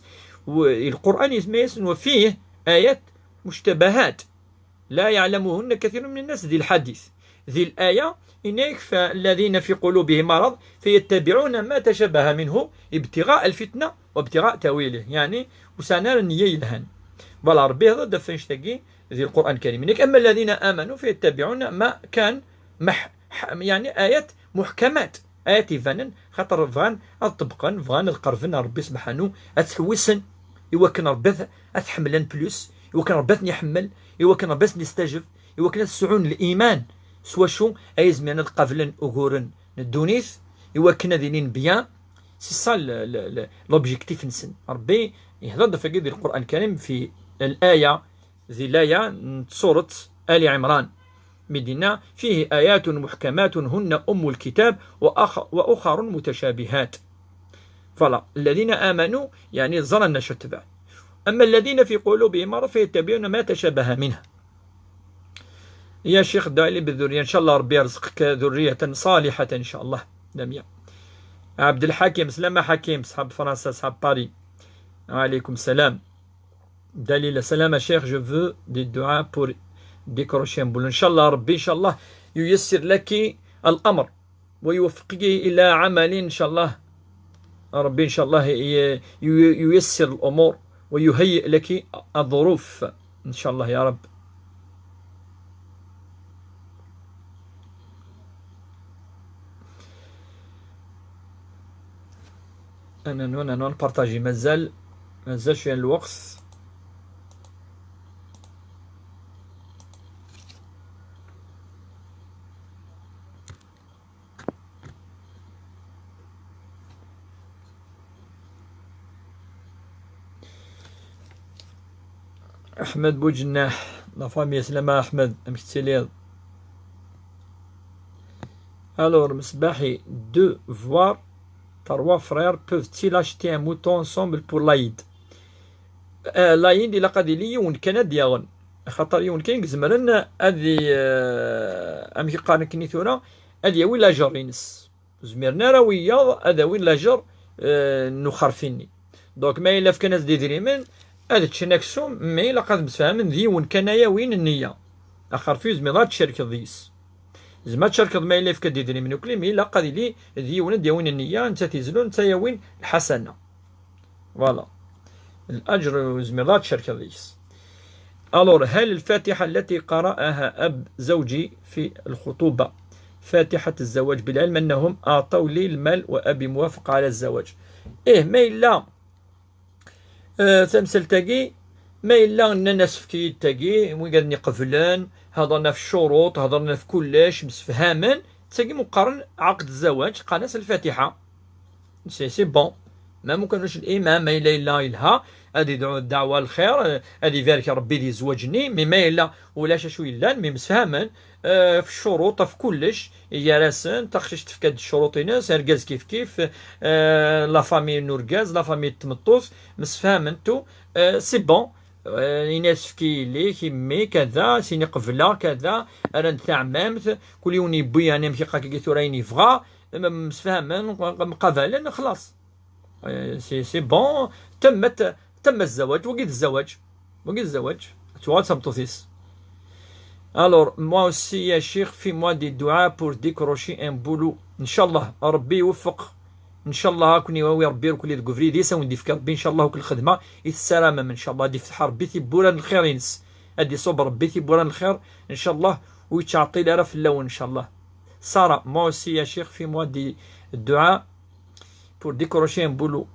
والقرآن يسمى يس وفيه آيات مشتبهات لا يعلمهن كثير من الناس ذي الحديث. ذي الآية إنك فالذين في قلوبهم مرض فيتبعون ما تشابه منه ابتغاء الفتنة وابتغاء تأويله، يعني وسانا النية يلهن. Voilà، ربي هذا دفنش تاقي ذي القرآن الكريم. إنك أما الذين آمنوا فيتبعون ما كان مح-، ح-، يعني آيات محكمات، آيات يفانن، خاطر بغان أطبقن، بغان القربن ربي سبحانه، أتحوسن، إوا كان ربي أت-، أتحملن بلوس، إوا كان ربي أتني يحمل، إوا كان ربي أتني يستجب، إوا كان تسعون الإيمان، سوا شو، أي زمان القبلن أغورن الدونيث، إوا كان ذينين بيان، c'est ça le، le، le، l'objectif نسن. ربي يهضر دفاقي ذي القرآن الكريم في الآية ذي لايا سورة آل عمران، مدينة فيه آيات محكمات هن أم الكتاب وأخ-، وأخر متشابهات. Voilà، الذين آمنوا يعني زرنا شتبع. أما الذين في قلوبهم مرض فيتبعون ما تشابه منه. يا شيخ، دعي لي بالذرية، إن شاء الله ربي يرزقك ذرية صالحة إن شاء الله. دامية. عبد الحكيم، سلامة حكيم، صحاب فرنسا، صحاب باري. وعليكم السلام. دليل السلام الشيخ، je veux des دعاء pour décrocher un boulot. إن شاء الله ربي إن شاء الله ييسر لك الأمر ويوفقك إلى عمل إن شاء الله. ربي إن شاء الله ي-، ي-، ييسر الأمور ويهيئ لك الظروف إن شاء الله يا رب. أنا نون، أنا نون بارطاجي، مازال، مازال شوية الوقت. أحمد بوجناح، la famille سلامة أحمد، أمك تسيليض. Alors, Mesbahi, devoir Trois frères peuvent-ils acheter un mouton ensemble pour l'Aïd? Euh, l'Aïd, ilaq ad yili yiwen kan ad yaɣen. Axaṭer yiwen kan i izemren ad i, euh, amek i qqaren akken i tura, ad yawi lajer-ines. Ur zmiren ara wiyaḍ ad awin lajer, euh, n uxerfi-nni. Donc, ma yella fkan-as-d idrimen, ad ččen aksum, mais ilaq ad msefhamen d yiwen kan ay awin nniya. Axerfi ur zmireḍ ad tcerkeḍ deg-s. Zemreḍ ad tcerkeḍ ma yella yefka-d idrimen ukli, mais ilaq ad yili d yiwen ad d-yawin nniya, netta ad t-izlun, netta ad yawin lḥasana. Voilà. Lajer ur zmireḍ ad tcerkeḍ deg-s. Alors, هل الفاتحة التي قرأها أب زوجي في الخطوبة فاتحة الزواج، بالعلم أنهم أعطوا لي المال وأبي موافق على الزواج؟ إيه، ma yella, euh, tamsalt-agi, ma yella nnan-as efk-iyi-d tagi, wigad-nni qeblen, hedren ɣef ccuruṭ, hedren ɣef kullec, msefhamen, d tagi mu qqaren ɛaqd zzawaj, qqaren-as lfatiḥa. C'est, c'est bon. Ma mukan ulac limam, ma yella yella yelha, ad yedɛu ddeɛwa lxir, ad ibarek Rebbi di zzwaǧ-nni, mais ma yella ulac acu yellan, mais msefhamen, euh, ɣef ccuruṭ, ɣef kullec, gar-asen, taqcict tefka-d ccuruṭ-ines, argaz kif kif, euh, la famille n urgaz, la famille n tmeṭṭut, msefhamen, tout, euh, c'est bon. Euh, ini-as efk-iyi yelli-k, i mmi-k, kada, s-ini qebleɣ, kada, rran-d taɛmamt, kul yiwen yewwi, yani, amek iqak-agi tura ayen yebɣa, m-, msefhamen, mqabalen, xlaṣ. Euh, c'est, c'est bon, temmet, temmet zzawaj, wagi d zzawaj, wagi d zzawaj, ad tuɣal d tameṭṭut-is. Alors, moi aussi, ya ccix, fais-moi des du'a pour décrocher un boulot. Ncallah, Rebbi iweffeq. Ncallah, ad ken-iwawi Rebbi irkelli deg ubrid-is, ad wen-d-ifk Rebbi, ncallah, akk lxedma i tessaramem, ncallah, ad d-ifteḥ Rebbi tibbura n lxir-ines. Ad d-iṣubb Rebbi tibbura n lxir, ncallah, ur yettɛeṭṭil ara fell-awen, ncallah. Sarah, moi aussi, ya ccix, fais-moi des du'a pour décrocher un boulot,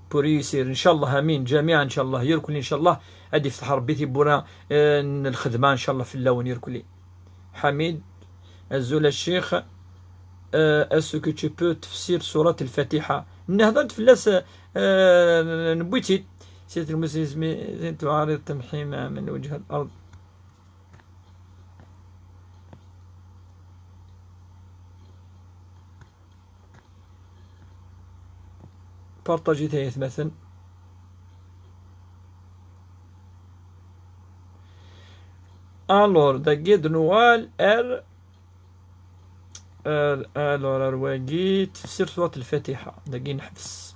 pour réussir. Ncallah, amin, ǧamiɛa, ncallah, irkelli, ncallah, ad d-ifteḥ Rebbi tibbura, eh, n lxedma, ncallah, fell-awen, irkelli. Ḥamid, azul a ccix, eh, est-ce que tu peux tefsir surat al-Fatiḥa? Nehḍer-d fell-as, eh, newwi-tt-id. Sira lmuslimin tuɛriḍ tamḥima min wejh al-ard. Partager-it ay atmaten. Alors, dagi d nuɣal ar, ar, alors, ar wagi, tefsir surat al-Fatiḥa. Dagi neḥbes.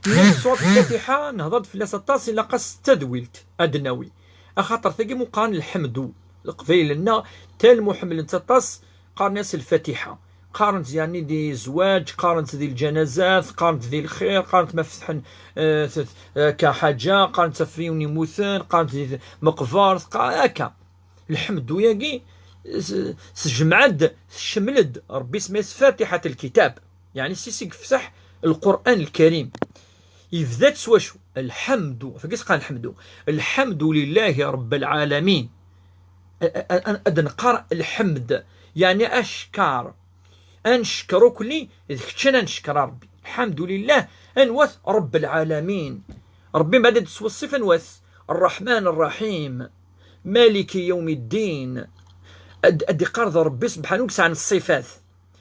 Nnan surat al-Fatiḥa, nehḍer-d fell-as aṭas, ilaq-as tadwilt, ad d-nawi. Axaṭer tagi mu qqaren lḥemdu. Leqbayel-nneɣ, tellement ḥemmlen-tt aṭas, qqaren-as lfatiḥa. Qqaren-tt, yeɛni, di zzwaǧ, qqaren-tt di lǧanazat, qqaren-tt di lxir, qqaren-tt ma fetḥen, eh, t-, eh, akka ḥaǧa, qqaren-tt ɣef yiwen yemmuten, qqaren-tt di meqbert, qa-, akka. Lḥemdu-yagi, s-, tejmeɛ-d, tecmel-d, Rebbi isemma-yas fatiḥat lkitab. Yeɛni, s-, s-, i yefteḥ Lqur'an Lkarim. Yebda-d s wacu? Lḥemdu. Fagi s-qqaren lḥemdu. Lḥemdu lillahi Rebbil ɛalamin. A-, a-, a-, ad neqqar lḥemd, yeɛni acekkeṛ. Ad neckeṛ ukli, d kečč ara neckeṛ a Rebbi. Lḥemdu lillah, anwa-t? Rebbil ɛalamin. Rebbi mbeɛd ad d-tesweṣṣif anwa-t? Ṛṛeḥman ṛṛaḥim. Maliki yawmi ddin. Ad, ad iqqar d Rebbi sebḥanu i yesɛan ṣṣifat.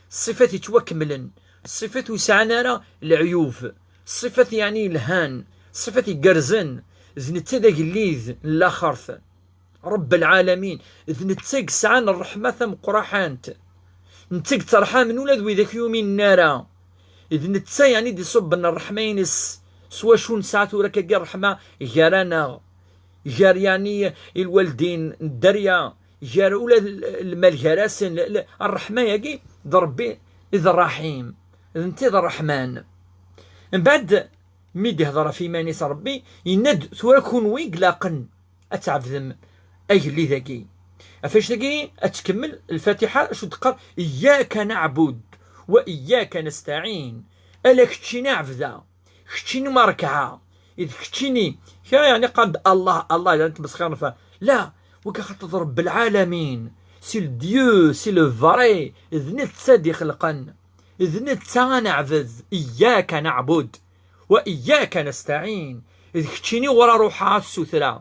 Ṣṣifat yettwakemmlen, ṣṣifat ur sɛan ara leɛyub, ṣṣifat yeɛni yelhan, ṣṣifat igerrzen, d netta d agellid n laxert, Rebbi lɛalamin, d netta i yesɛan ṛṛeḥma tameqqraḥant, netta i yetterḥamen ula d widak ur yuminen ara, d netta yeɛni i d-iṣubben ṛṛeḥma-ines, s wacu nesɛa tura akkagi ṛṛeḥma gar-aneɣ, gar yeɛni i lwaldin n dderya, gar ula d l-, lmal gar-asen, l-, l-, ṛṛeḥma-yagi d Ṛebbi i d Ṛṛaḥim, d netta i d Ṛṛeḥman. Mbeɛd, mi d-ihdeṛ ɣef yiman-is Ṛebbi, yenna-d, tura kunwi i ilaqen ad tɛebdem agellid-agi. Ɣef wannect-agi ad tkemmel Lfatiḥa, acu d-teqqar? Iyyaka naɛbud wa iyyaka nastaɛin. Ala keččini ɛebdeɣ. Keččini ma rekɛeɣ, d keččini, kra yeɛni qqaren-d Allah, Allah, llan ttmesxiren f-, la, wagi xaṭer d Rebbi lɛalamin, c'est le Dieu, c'est le vrai, d netta i d-ixelqen, d netta ad neɛbed, iyyaka naɛbud, wa iyyaka nastaɛin, d keččini ɣur-a ruḥeɣ ad ssutreɣ,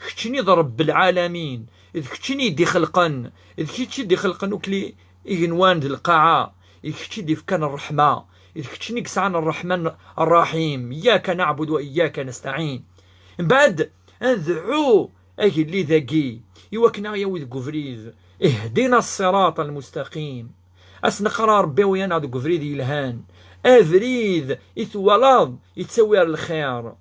keččini d Rebbi lɛalamin, d keččini i d-ixelqen, d kečč i d-ixelqen akk li-, igenwan d lqaɛa, d kečč i d-ifkan ṛṛeḥma, D keččini i yesɛan Ṛṛeḥman Ṛṛaḥim. Iyyaka naɛbudu wa iyyaka nastaɛin. Mbeɛd, ad ndɛu agellid-agi i wakken a ɣ-yawi deg ubrid. Ihdina ṣṣiraṭ al-mustaqim. Ad s-neqqar a Ṛebbi awi-aneɣ deg ubrid yelhan. Abrid i twalaḍ yettawi ar lxir.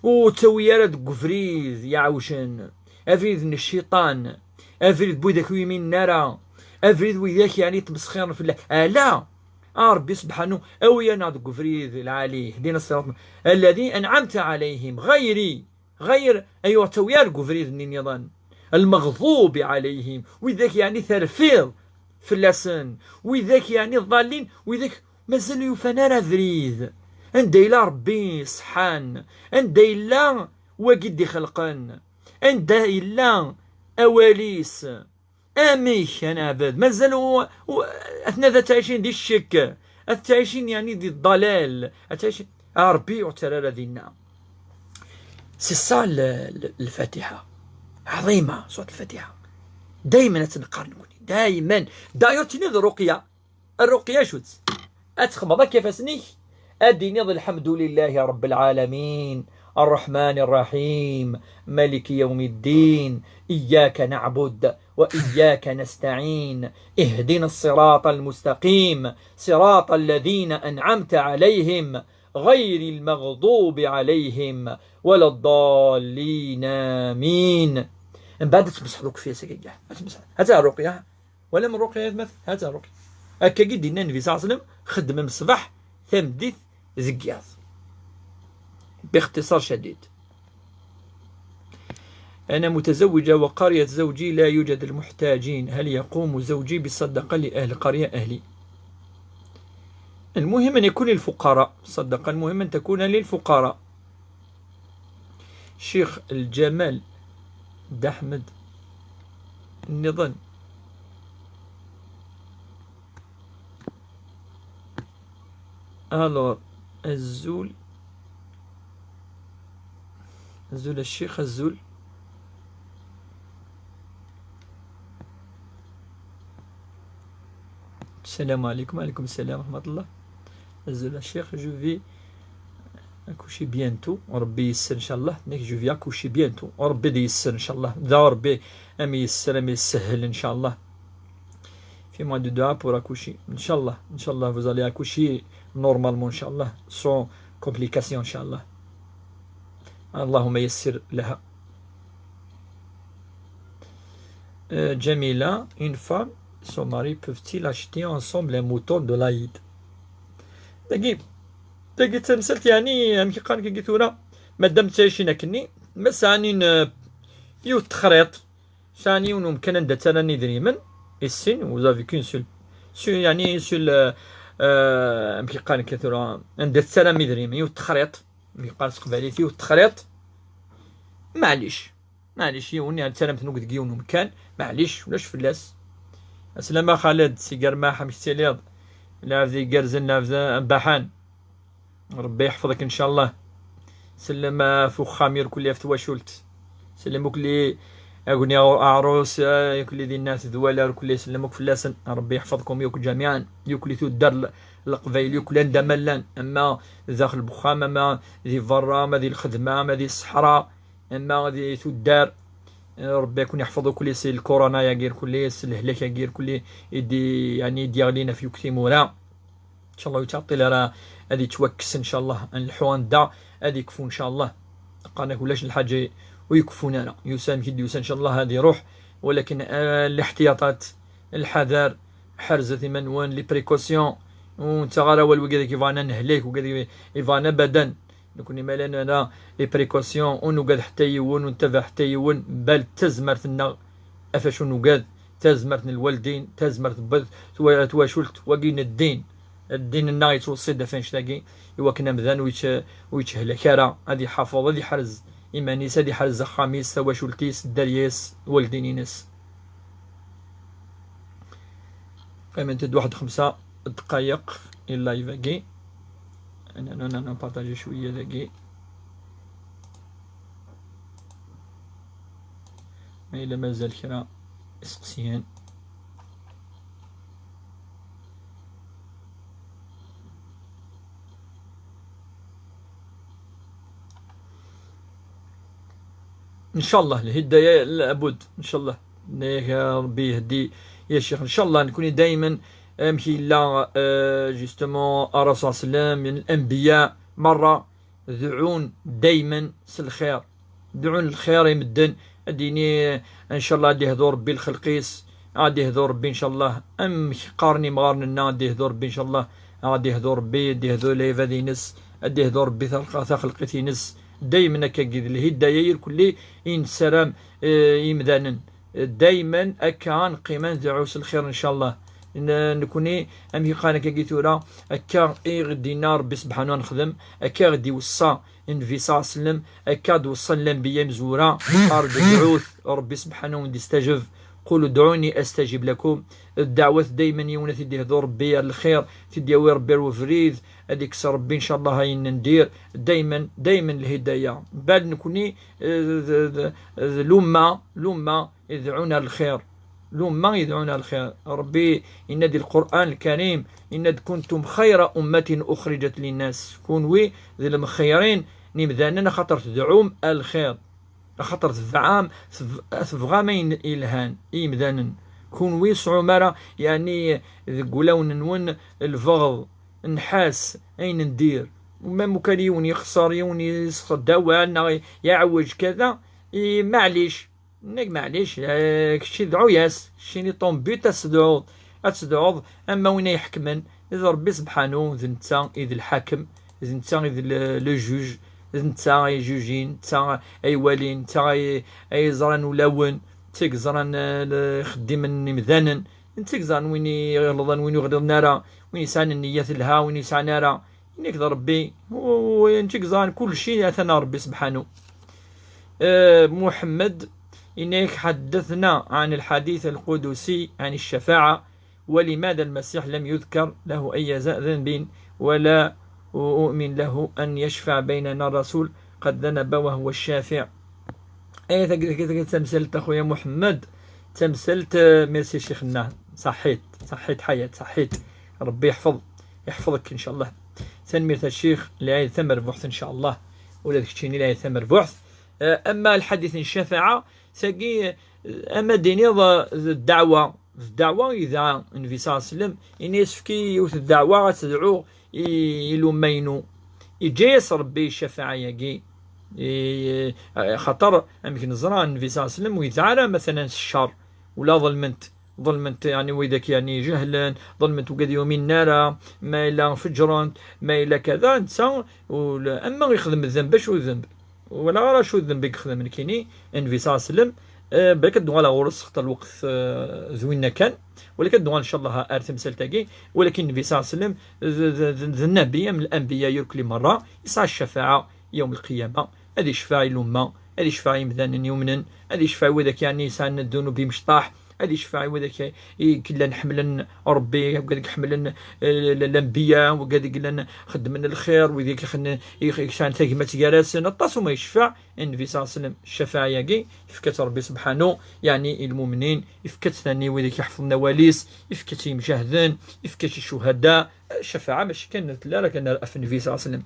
Ur ttawi ara deg ubrid iɛewjen. Abrid n cciṭan. Abrid n widak ur yuminen ara. Abrid n widak yeɛni yettmesxiren fell-ak. Ala! A Ṛebbi sebḥanu, awi-aneɣ deg ubrid lɛali, ihdina ṣṣiraṭ alladhi anɛamta ɛalayhim, ɣayri, ɣayr, ay ur ttawi ara deg ubrid-nni nniḍen, lmeɣḍubi ɛalayhim, widak yeɛni terfiḍ fell-asen, widak yeɛni ḍallin, widak mazal ur yufan ara abrid. Anda yella Ṛebbi ṣeḥḥan, anda yella wagi d-ixelqen, anda yella awal-is. Amek ad neɛbed? Mazal u-, u-, atna ad ttɛicin di ccek, ad ttɛicin yeɛni di ḍḍalal, ad ttɛicin. A Ṛebbi ur ttara ara dinna. C'est ça l-, l-, Lfatiḥa. Ɛḍima, surat Lfatiḥa. Daymen ad tt-neqqar nekni. Daymen. D'ailleurs, tiniḍ ṛuqya. Ṛṛuqya acu-tt? Ad txedmeḍ akka ifassen-ik, ad d-tiniḍ: الحمد لله رب العالمين، الرحمن الرحيم، مالك يوم الدين، إياك نعبد وإياك نستعين، اهدنا الصراط المستقيم، صراط الذين أنعمت عليهم، غير المغضوب عليهم ولا الضالين، آمين. Mbeɛd ad tmesḥeḍ akk fell-as akka. Ad tmesḥeḍ. Hata ṛṛuqya. Wala ṛṛuqya, aytmaten, hata ṛṛuqya. Akkagi d-yenna Nnbi صلى الله عليه وسلم: xeddmem ṣṣbeḥ, tameddit, deg yiḍ. باختصار شديد. أنا متزوجة وقرية زوجي لا يوجد المحتاجين، هل يقوم زوجي بالصدقة لأهل قرية أهلي؟ المهم أن يكون للفقراء، الصدقة المهم أن تكون للفقراء. Ccix Lǧamal Daḥmed nniḍen. Alors, azul, azul a ccix, azul. السلام عليكم. وعليكم السلام ورحمة الله. Azul a ccix, je vais accoucher bientôt. Ṛebbi yesser, ncallah. Nekk, je vais accoucher bientôt. Ṛebbi ad yesser, ncallah. Da Ṛebbi am yesser, am yessehel, ncallah. Fais-moi de dua pour accoucher. Ncallah, ncallah, vous allez accoucher normalement, ncallah. Sans complication, ncallah. اللهم يسر لها. Euh, Jamila, une femme, son mari, peuvent-ils acheter ensemble un mouton de l'Aïd? Dagi, dagi d tamsalt, yeɛni, amek i qqaren dagi tura, madam ttɛicin akkenni, ma sɛan une, euh, yiwet texriḍt, sɛan yiwen umkan anda ttarran idrimen, i sin, vous avez qu'une seule, su-, yeɛni, une seule, euh, euh, amek i qqaren akka tura, anda ttarram idrimen, yiwet texriḍt, amek i qqaren s teqbaylit, yiwet texriḍt, maɛlic. Maɛlic, yiwen, yeɛni ttarram-ten akk deg yiwen umkan, maɛlic, ulac fell-as. Aslama Xaled, si Germaḥ, amek tettiliḍ? Lɛebd igerrzen, lɛebd abaḥan. Ṛebbi yeḥfeḍ-ik, ncallah. Sellem ɣef uxxam irkelli, ɣef twacult. Sellem ukli agni aɛrus, eh, irkelli dinna tedwala, irkelli sellem akk fell-asen. Ṛebbi yeḥfeḍ-kum yakk ǧamiɛan, irkelli tuddar l-, Leqbayel yakk anda ma llan, ama daxel n uxxam, ama di berra, ama di lxedma, ama di ṣṣeḥra, ama di tuddar. Ṛebbi ad ken-yeḥfeḍ irkelli si lkuruna-agi irkelli, si lehlak-agi irkelli i d-, yeɛni i d-yeɣlin ɣef yakk timura. Ncallah ur yettɛeṭṭil ara ad yettwakkes, ncallah. Ad nleḥḥu anda ad yekfu, ncallah. Qqaren-ak ulac lḥaǧa ur yekfun ara. Yusa amek i d-yusa, ncallah ad iruḥ. Walakin, eh, liḥtiyaṭat, lḥadar, ḥerzet iman-nwen, les précautions. Ur nettaɣ ara awal wigad i yebɣan ad nehlek, wigad i yebɣan abadan. Nekni ma llan ara les précautions, ur nugad ḥetta yiwen, ur nettabaɛ ḥetta yiwen, bal d tazmert-nneɣ ɣef wacu nugad, tazmert n lwaldin, tazmert n wat-, twa-, twacult, wagi n ddin. Ddin-nneɣ yettweṣṣi-d ɣef annect-agi, i wakken amdan ur yett-, ur yetthlak ara, ad iḥafeḍ, ad iḥrez iman-is, ad iḥrez axxam-is, tawacult-is, dderya-s, lwaldin-ines. Qqiment-d waḥed xemsa ddqayeq i live-agi. Ana, ana, ana, partager cwiya dagi. Ma yella mazal kra iseqsiyen. Ncallah, lhidaya labud, ncallah. Nek, eh, Rebbi yehdi, ya ccix, ncallah, nekni daymen, amek yella, eh, justement, Ṛṛasul ṣalla Llahu ɛalayhi wa sallam, lanbiya, merra, dɛun daymen s lxir. Dɛun lxir i medden, ad d-yini, ncallah, ad d-ihdu Rebbi lxelq-is, ad d-ihdu Rebbi, ncallah, amek qqaren imɣaren-nneɣ, ad d-ihdu Rebbi, ncallah, ad d-ihdu Rebbi, ad d-ihdu lɛibad-ines, ad d-ihdu Rebbi talqa-, taxelqit-ines. Daymen akka i d lhidaya irkelli i nessaram, eh, i yimdanen. Daymen akka ad neqqim ad ndɛu s lxir, ncallah. N-, nekni, amek i qqaren akka tura, akka i ɣ-d-yenna Rebbi sebḥanu ad nexdem, akka i ɣ-d-iweṣṣa Nnbi ṣalla Llahu ɛalayhi wa sallam, akka d-weṣṣan lanbiya imezwura, qal-d: "Dɛut, Rebbi sebḥanu ad wen-d-istajeb, qulu dɛuni astajib lakum." Ddeɛwat daymen yiwen ad t-id-ihdu Rebbi ar lxir, t-id-yawi Rebbi ar webrid, ad ikkes Rebbi, ncallah, ayen n dir, daymen, daymen lhidaya. Bal nekni, eh, d, d, d lumma, lumma, idɛun ar lxir. Lumma idɛun ar lxir. Rebbi yenna di Lqur'an Lkarim, yenna-d: "Kuntum xayra ummatin uxrijat linnas." Kunwi d lemxeyrin n yimdanen, axaṭer tedɛum ar lxir. Axaṭer tebɛam, teb-, tebɣam ayen ilhan i yimdanen. Kunwi sɛum ara, yeɛni, deg wulawen-nwen lbeɣḍ, nnḥas, ayen n dir. Ma mukan yiwen yexṣer, yiwen yesxed awal, neɣ yeɛwej kada, i, maɛlic. Nnig, maɛlic, eh, kečči dɛu-yas, keččini ton but ad tedɛuḍ, ad tedɛuḍ, ama win ay iḥekmen, d Rebbi sebḥanu, d netta i d lḥakem, d netta i d le, le juge, d netta ay jujin, netta ay walin, netta ay, ay ẓran ulawen, netta i yeẓran, eh, le, ixeddimen n imdanen, netta i yeẓran win iɣelḍen, win ur ɣliḍen ara, win yesɛan nniya telha, win yesɛan ara, Inna-k d Rebbi, u, u, inna-k ẓran kulci, atan Rebbi subḥanu. Eh, Muḥemmed, inna-k حدثنا عن الحديث القدسي عن الشفاعة، ولماذا المسيح لم يذكر له أي ذنب، ولا أؤمن له أن يشفع بيننا الرسول قد ذنب وهو الشافع. Aya tagi, tagi, tagi d tamsalt, a xuya Muḥemmed, d tamsalt, eh, merci ccix-nneɣ. Ṣaḥḥit, ṣaḥḥit ḥayat, ṣaḥḥit. Rebbi yeḥfeḍ, yeḥfeḍ-k, ncallah. Tanemmirt a ccix, lɛid tamerbuḥt, ncallah. Ula d keččini lɛid tamerbuḥt. Eh, ama lḥadit n ccafaɛa, tagi, eh, ama d-tiniḍ, eh, d ddeɛwa, d ddeɛwa i yedɛa Nnbi ṣalla Llahu ɛalayhi wa sallam, ini yessefk i yiwet ddeɛwa ad tedɛu i, i lumma-inu. Yeǧǧa-yas Rebbi ccafaɛa-yagi. I, eh, xaṭer, amek neẓra, Nnbi ṣalla Llahu ɛalayhi wa sallam ur yedɛa ara, matalan, s ccer, ula ḍelment, ḍelment, yeɛni, widak, yeɛni, jehlen, ḍelment wigad ur yuminen ara, ma yella feǧǧrent, ma yella kada, netta, ula, ama yexdem ddenb, acu ddenb? Wala ara acu ddenb i yexdem nekkini, Nnbi ṣalla Llahu ɛalayhi wa sallam, eh, balak ad d-uɣaleɣ ɣur-s xaṭer lweqt, eh, d winna kan, walakin ad d-uɣal, ncallah, ar temsalt-agi, walakin Nnbi ṣalla Llahu ɛalayhi wa sallam, d, d, d, d nnabi, am lanbiya irkelli merra, yesɛa ccafaɛa yawm lqiyama, ad icfaɛ i lumma, ad icfaɛ i yimdanen yumnen, ad icfaɛ i widak yeɛni yesɛan ddunub imecṭaḥ, ad icfaɛ i widak i yellan ḥemmlen Rebbi, wigad i ḥemmlen, eh, l-, l-, lanbiya, wigad i yellan xeddmen lxir, wid i yexn-, i, i yesɛan tagmat gar-asen, aṭas umi yecfaɛ Nnbi ṣalla Llahu ɛalayhi wa sallam. Ccafaɛa-yagi, yefka-tt Rebbi subḥanu, yeɛni i lmumnin, yefka-tt tani wid i iḥefḍen awal-is, yefka-tt i yimjahden, yefka-tt i ccuhada, Ccafaɛa mačči kan tella ara kan ɣef Nnbi ṣalla Llahu ɛalayhi wa sallam.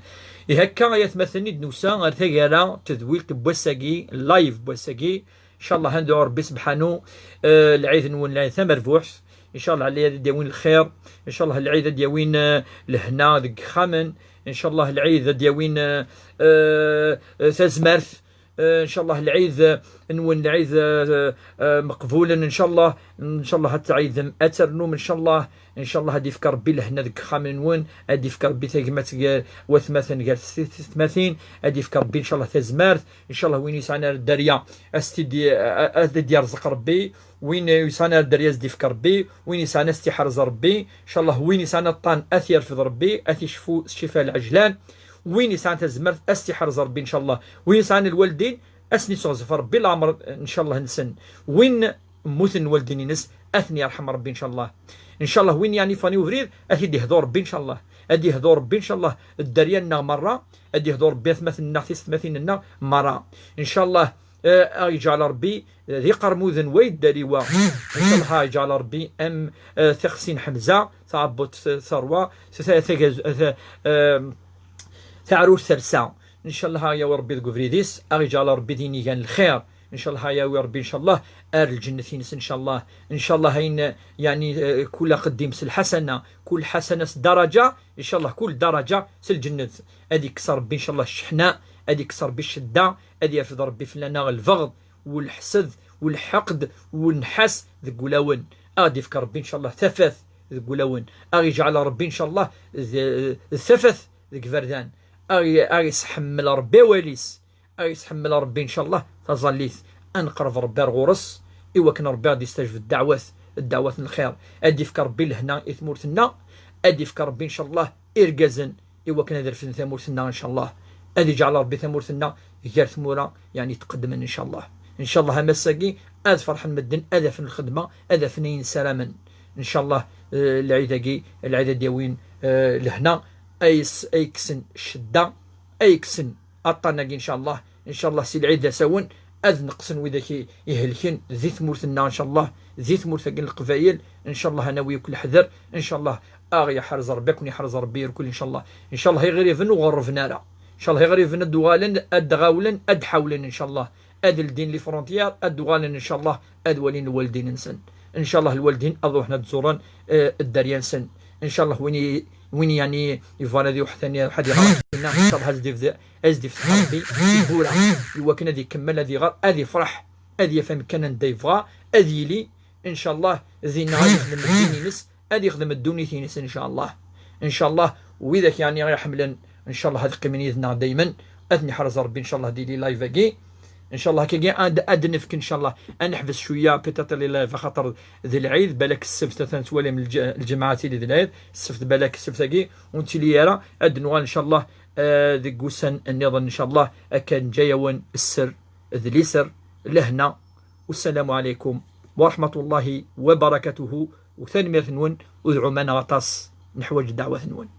Ihi akka, ay atmaten, i d-nusa ar taggara n tedwilt n wass-agi, live n wass-agi. Ncallah ad ndɛu Rebbi subḥanu, eh, lɛid-nwen, lɛid tamerbuḥt. Ncallah lɛid ad d-yawin lxir. Ncallah lɛid ad d-yawin, eh, lehna deg yexxamen. Ncallah lɛid ad d-yawin, eh, eh, eh, tazmert. Eh, ncallah lɛid, eh, nwen lɛid, eh, eh, meqbulen, ncallah, ncallah ad tɛidem, ad ternum, ncallah, ncallah ad yefk Rebbi lehna deg yexxamen-nwen, ad yefk Rebbi tagmat gar watmaten, gar tetmatin, ad yefk Rebbi, ncallah, tazmert, ncallah win yesɛan ar dderya, ad s-t-id-, ad, ad d-yerẓeq Rebbi, win yesɛan ar dderya ad s-d-yefk Rebbi, win yesɛan ad s-t-iḥrez Rebbi, ncallah win yesɛan aṭṭan ad t-yerfed Rebbi, ad t-icfu s ccifa lɛejlan, Win yesɛan tazmert, ad s-t-iḥrez Ṛebbi, ncallah. Win yesɛan lwaldin, ad sen-isseɣzef Ṛebbi leɛmeṛ, ncallah, nsen. Win mmuten lwaldin-ines, ad ten-yerḥem Ṛebbi, ncallah. Ncallah, win yeɛni yeffɣen i ubrid, ad t-id-ihdu Ṛebbi, ncallah. Ad d-ihdu Ṛebbi, ncallah, dderya-nneɣ meṛṛa, ad d-ihdu Ṛebbi atmaten-nneɣ, tisetmatin-nneɣ meṛṛa. Ncallah, eh, ad aɣ-yeǧɛel Ṛebbi d iqermuden wa yedder i wa. Ncallah, ad aɣ-yeǧɛel Ṛebbi am, eh, tixsi n Ḥemza, taɛebbuḍt terwa, ta-, ta-, tagaz-, ta-, eh, taɛrurt tersa. Ncallah, ad aɣ-yawi Ṛebbi deg ubrid-is, ad aɣ-yeǧɛel Ṛebbi d inigan n lxir. Ncallah a yawi Rebbi ncallah ar lǧennet-ines ncallah. Ncallah ayen, yeɛni, eh, kul aqeddim s lḥasana, kul ḥasana s daraǧa, ncallah kul daraǧa s lǧennet. Ad ikkes Rebbi ncallah cceḥna, ad ikkes Rebbi ccedda, ad yerfed Rebbi fell-aneɣ lbeɣd, welḥsed, welḥeqd, welnḥas deg wulawen. Ad d-ifk Rebbi ncallah tafat deg wulawen. Ad ɣ-iǧɛel Rebbi ncallah d, d tafat deg iberdan. Ad ɣ-, ad ɣ-isḥemmel Rebbi awal-is. Ad ɣ-isḥemmel Rebbi ncallah taẓallit. Ad neqreb Rebbi ar ɣur-s, i wakken Rebbi ad d-istajeb ddeɛwat, ddeɛwat n lxir. Ad d-ifk Rebbi lehna i tmurt-nneɣ, ad d-ifk Rebbi ncallah irgazen i wakken ad refden tamurt-nneɣ ncallah. Ad iǧɛel Rebbi tamurt-nneɣ gar tmura, yeɛni, tqeddmen ncallah. Ncallah a massa-agi ad ferḥen medden, ad afen lxedma, ad afen ayen ssaramen. Ncallah, eh, lɛid-agi, lɛid ad d-yawin, eh, lehna, ay s-, ay kksen ccedda, ay kksen aṭṭan-agi ncallah. Ncallah si lɛid d asawen ad neqsen widak i-, ihelken di tmurt-nneɣ ncallah, di tmurt-agi n Leqbayel. Ncallah a nawi akk leḥder, ncallah a ɣ-yeḥrez Rebbi, a ken-yeḥrez Rebbi irkul ncallah. Ncallah iɣriben ur ɣerrben ara. Ncallah iɣriben ad d-uɣalen, ad d-ɣawlen, ad d-ḥawlen ncallah. Ad ldin les frontières, ad d-uɣalen ncallah, ad walin lwaldin-nsen. Ncallah lwaldin ad ruḥen ad ẓuren, eh, dderya-nsen. Ncallah win i-, win yeɛni yebɣan ad iruḥ tani ad iɣer dinna, ncallah ad s-d-ifd-, ad s-d-ifteḥ Rebbi tiwwura i wakken ad ikemmel ad iɣer, ad ifreḥ, ad yaf amkan anda yebɣa ad yili. Ncallah dinna ad yexdem ddin-ines, ad yexdem ddunit-ines ncallah. Ncallah widak yeɛni i ɣ-iḥemmlen ncallah ad qqimen yid-neɣ daymen. Ad ten-iḥrez Rebbi ncallah di les lives-agi. Ncallah akkagi ad, ad nefk ncallah ad neḥbes cwiya peut-être les lives axaṭer d lɛid, balak ssebt atan twalim lǧ-, lǧemɛa tili d lɛid, ssebt balak ssebt-agi ur nettili ara. Ad nuɣal ncallah, eh, deg ussan nniḍen ncallah akka neǧǧa-yawen sser d liser, lehna. Wassalamu ɛalaykum wa raḥmatullahi wa barakatuhu, u tanemmirt-nwen, u dɛum-aneɣ aṭas, neḥwaǧ ddeɛwat-nwen.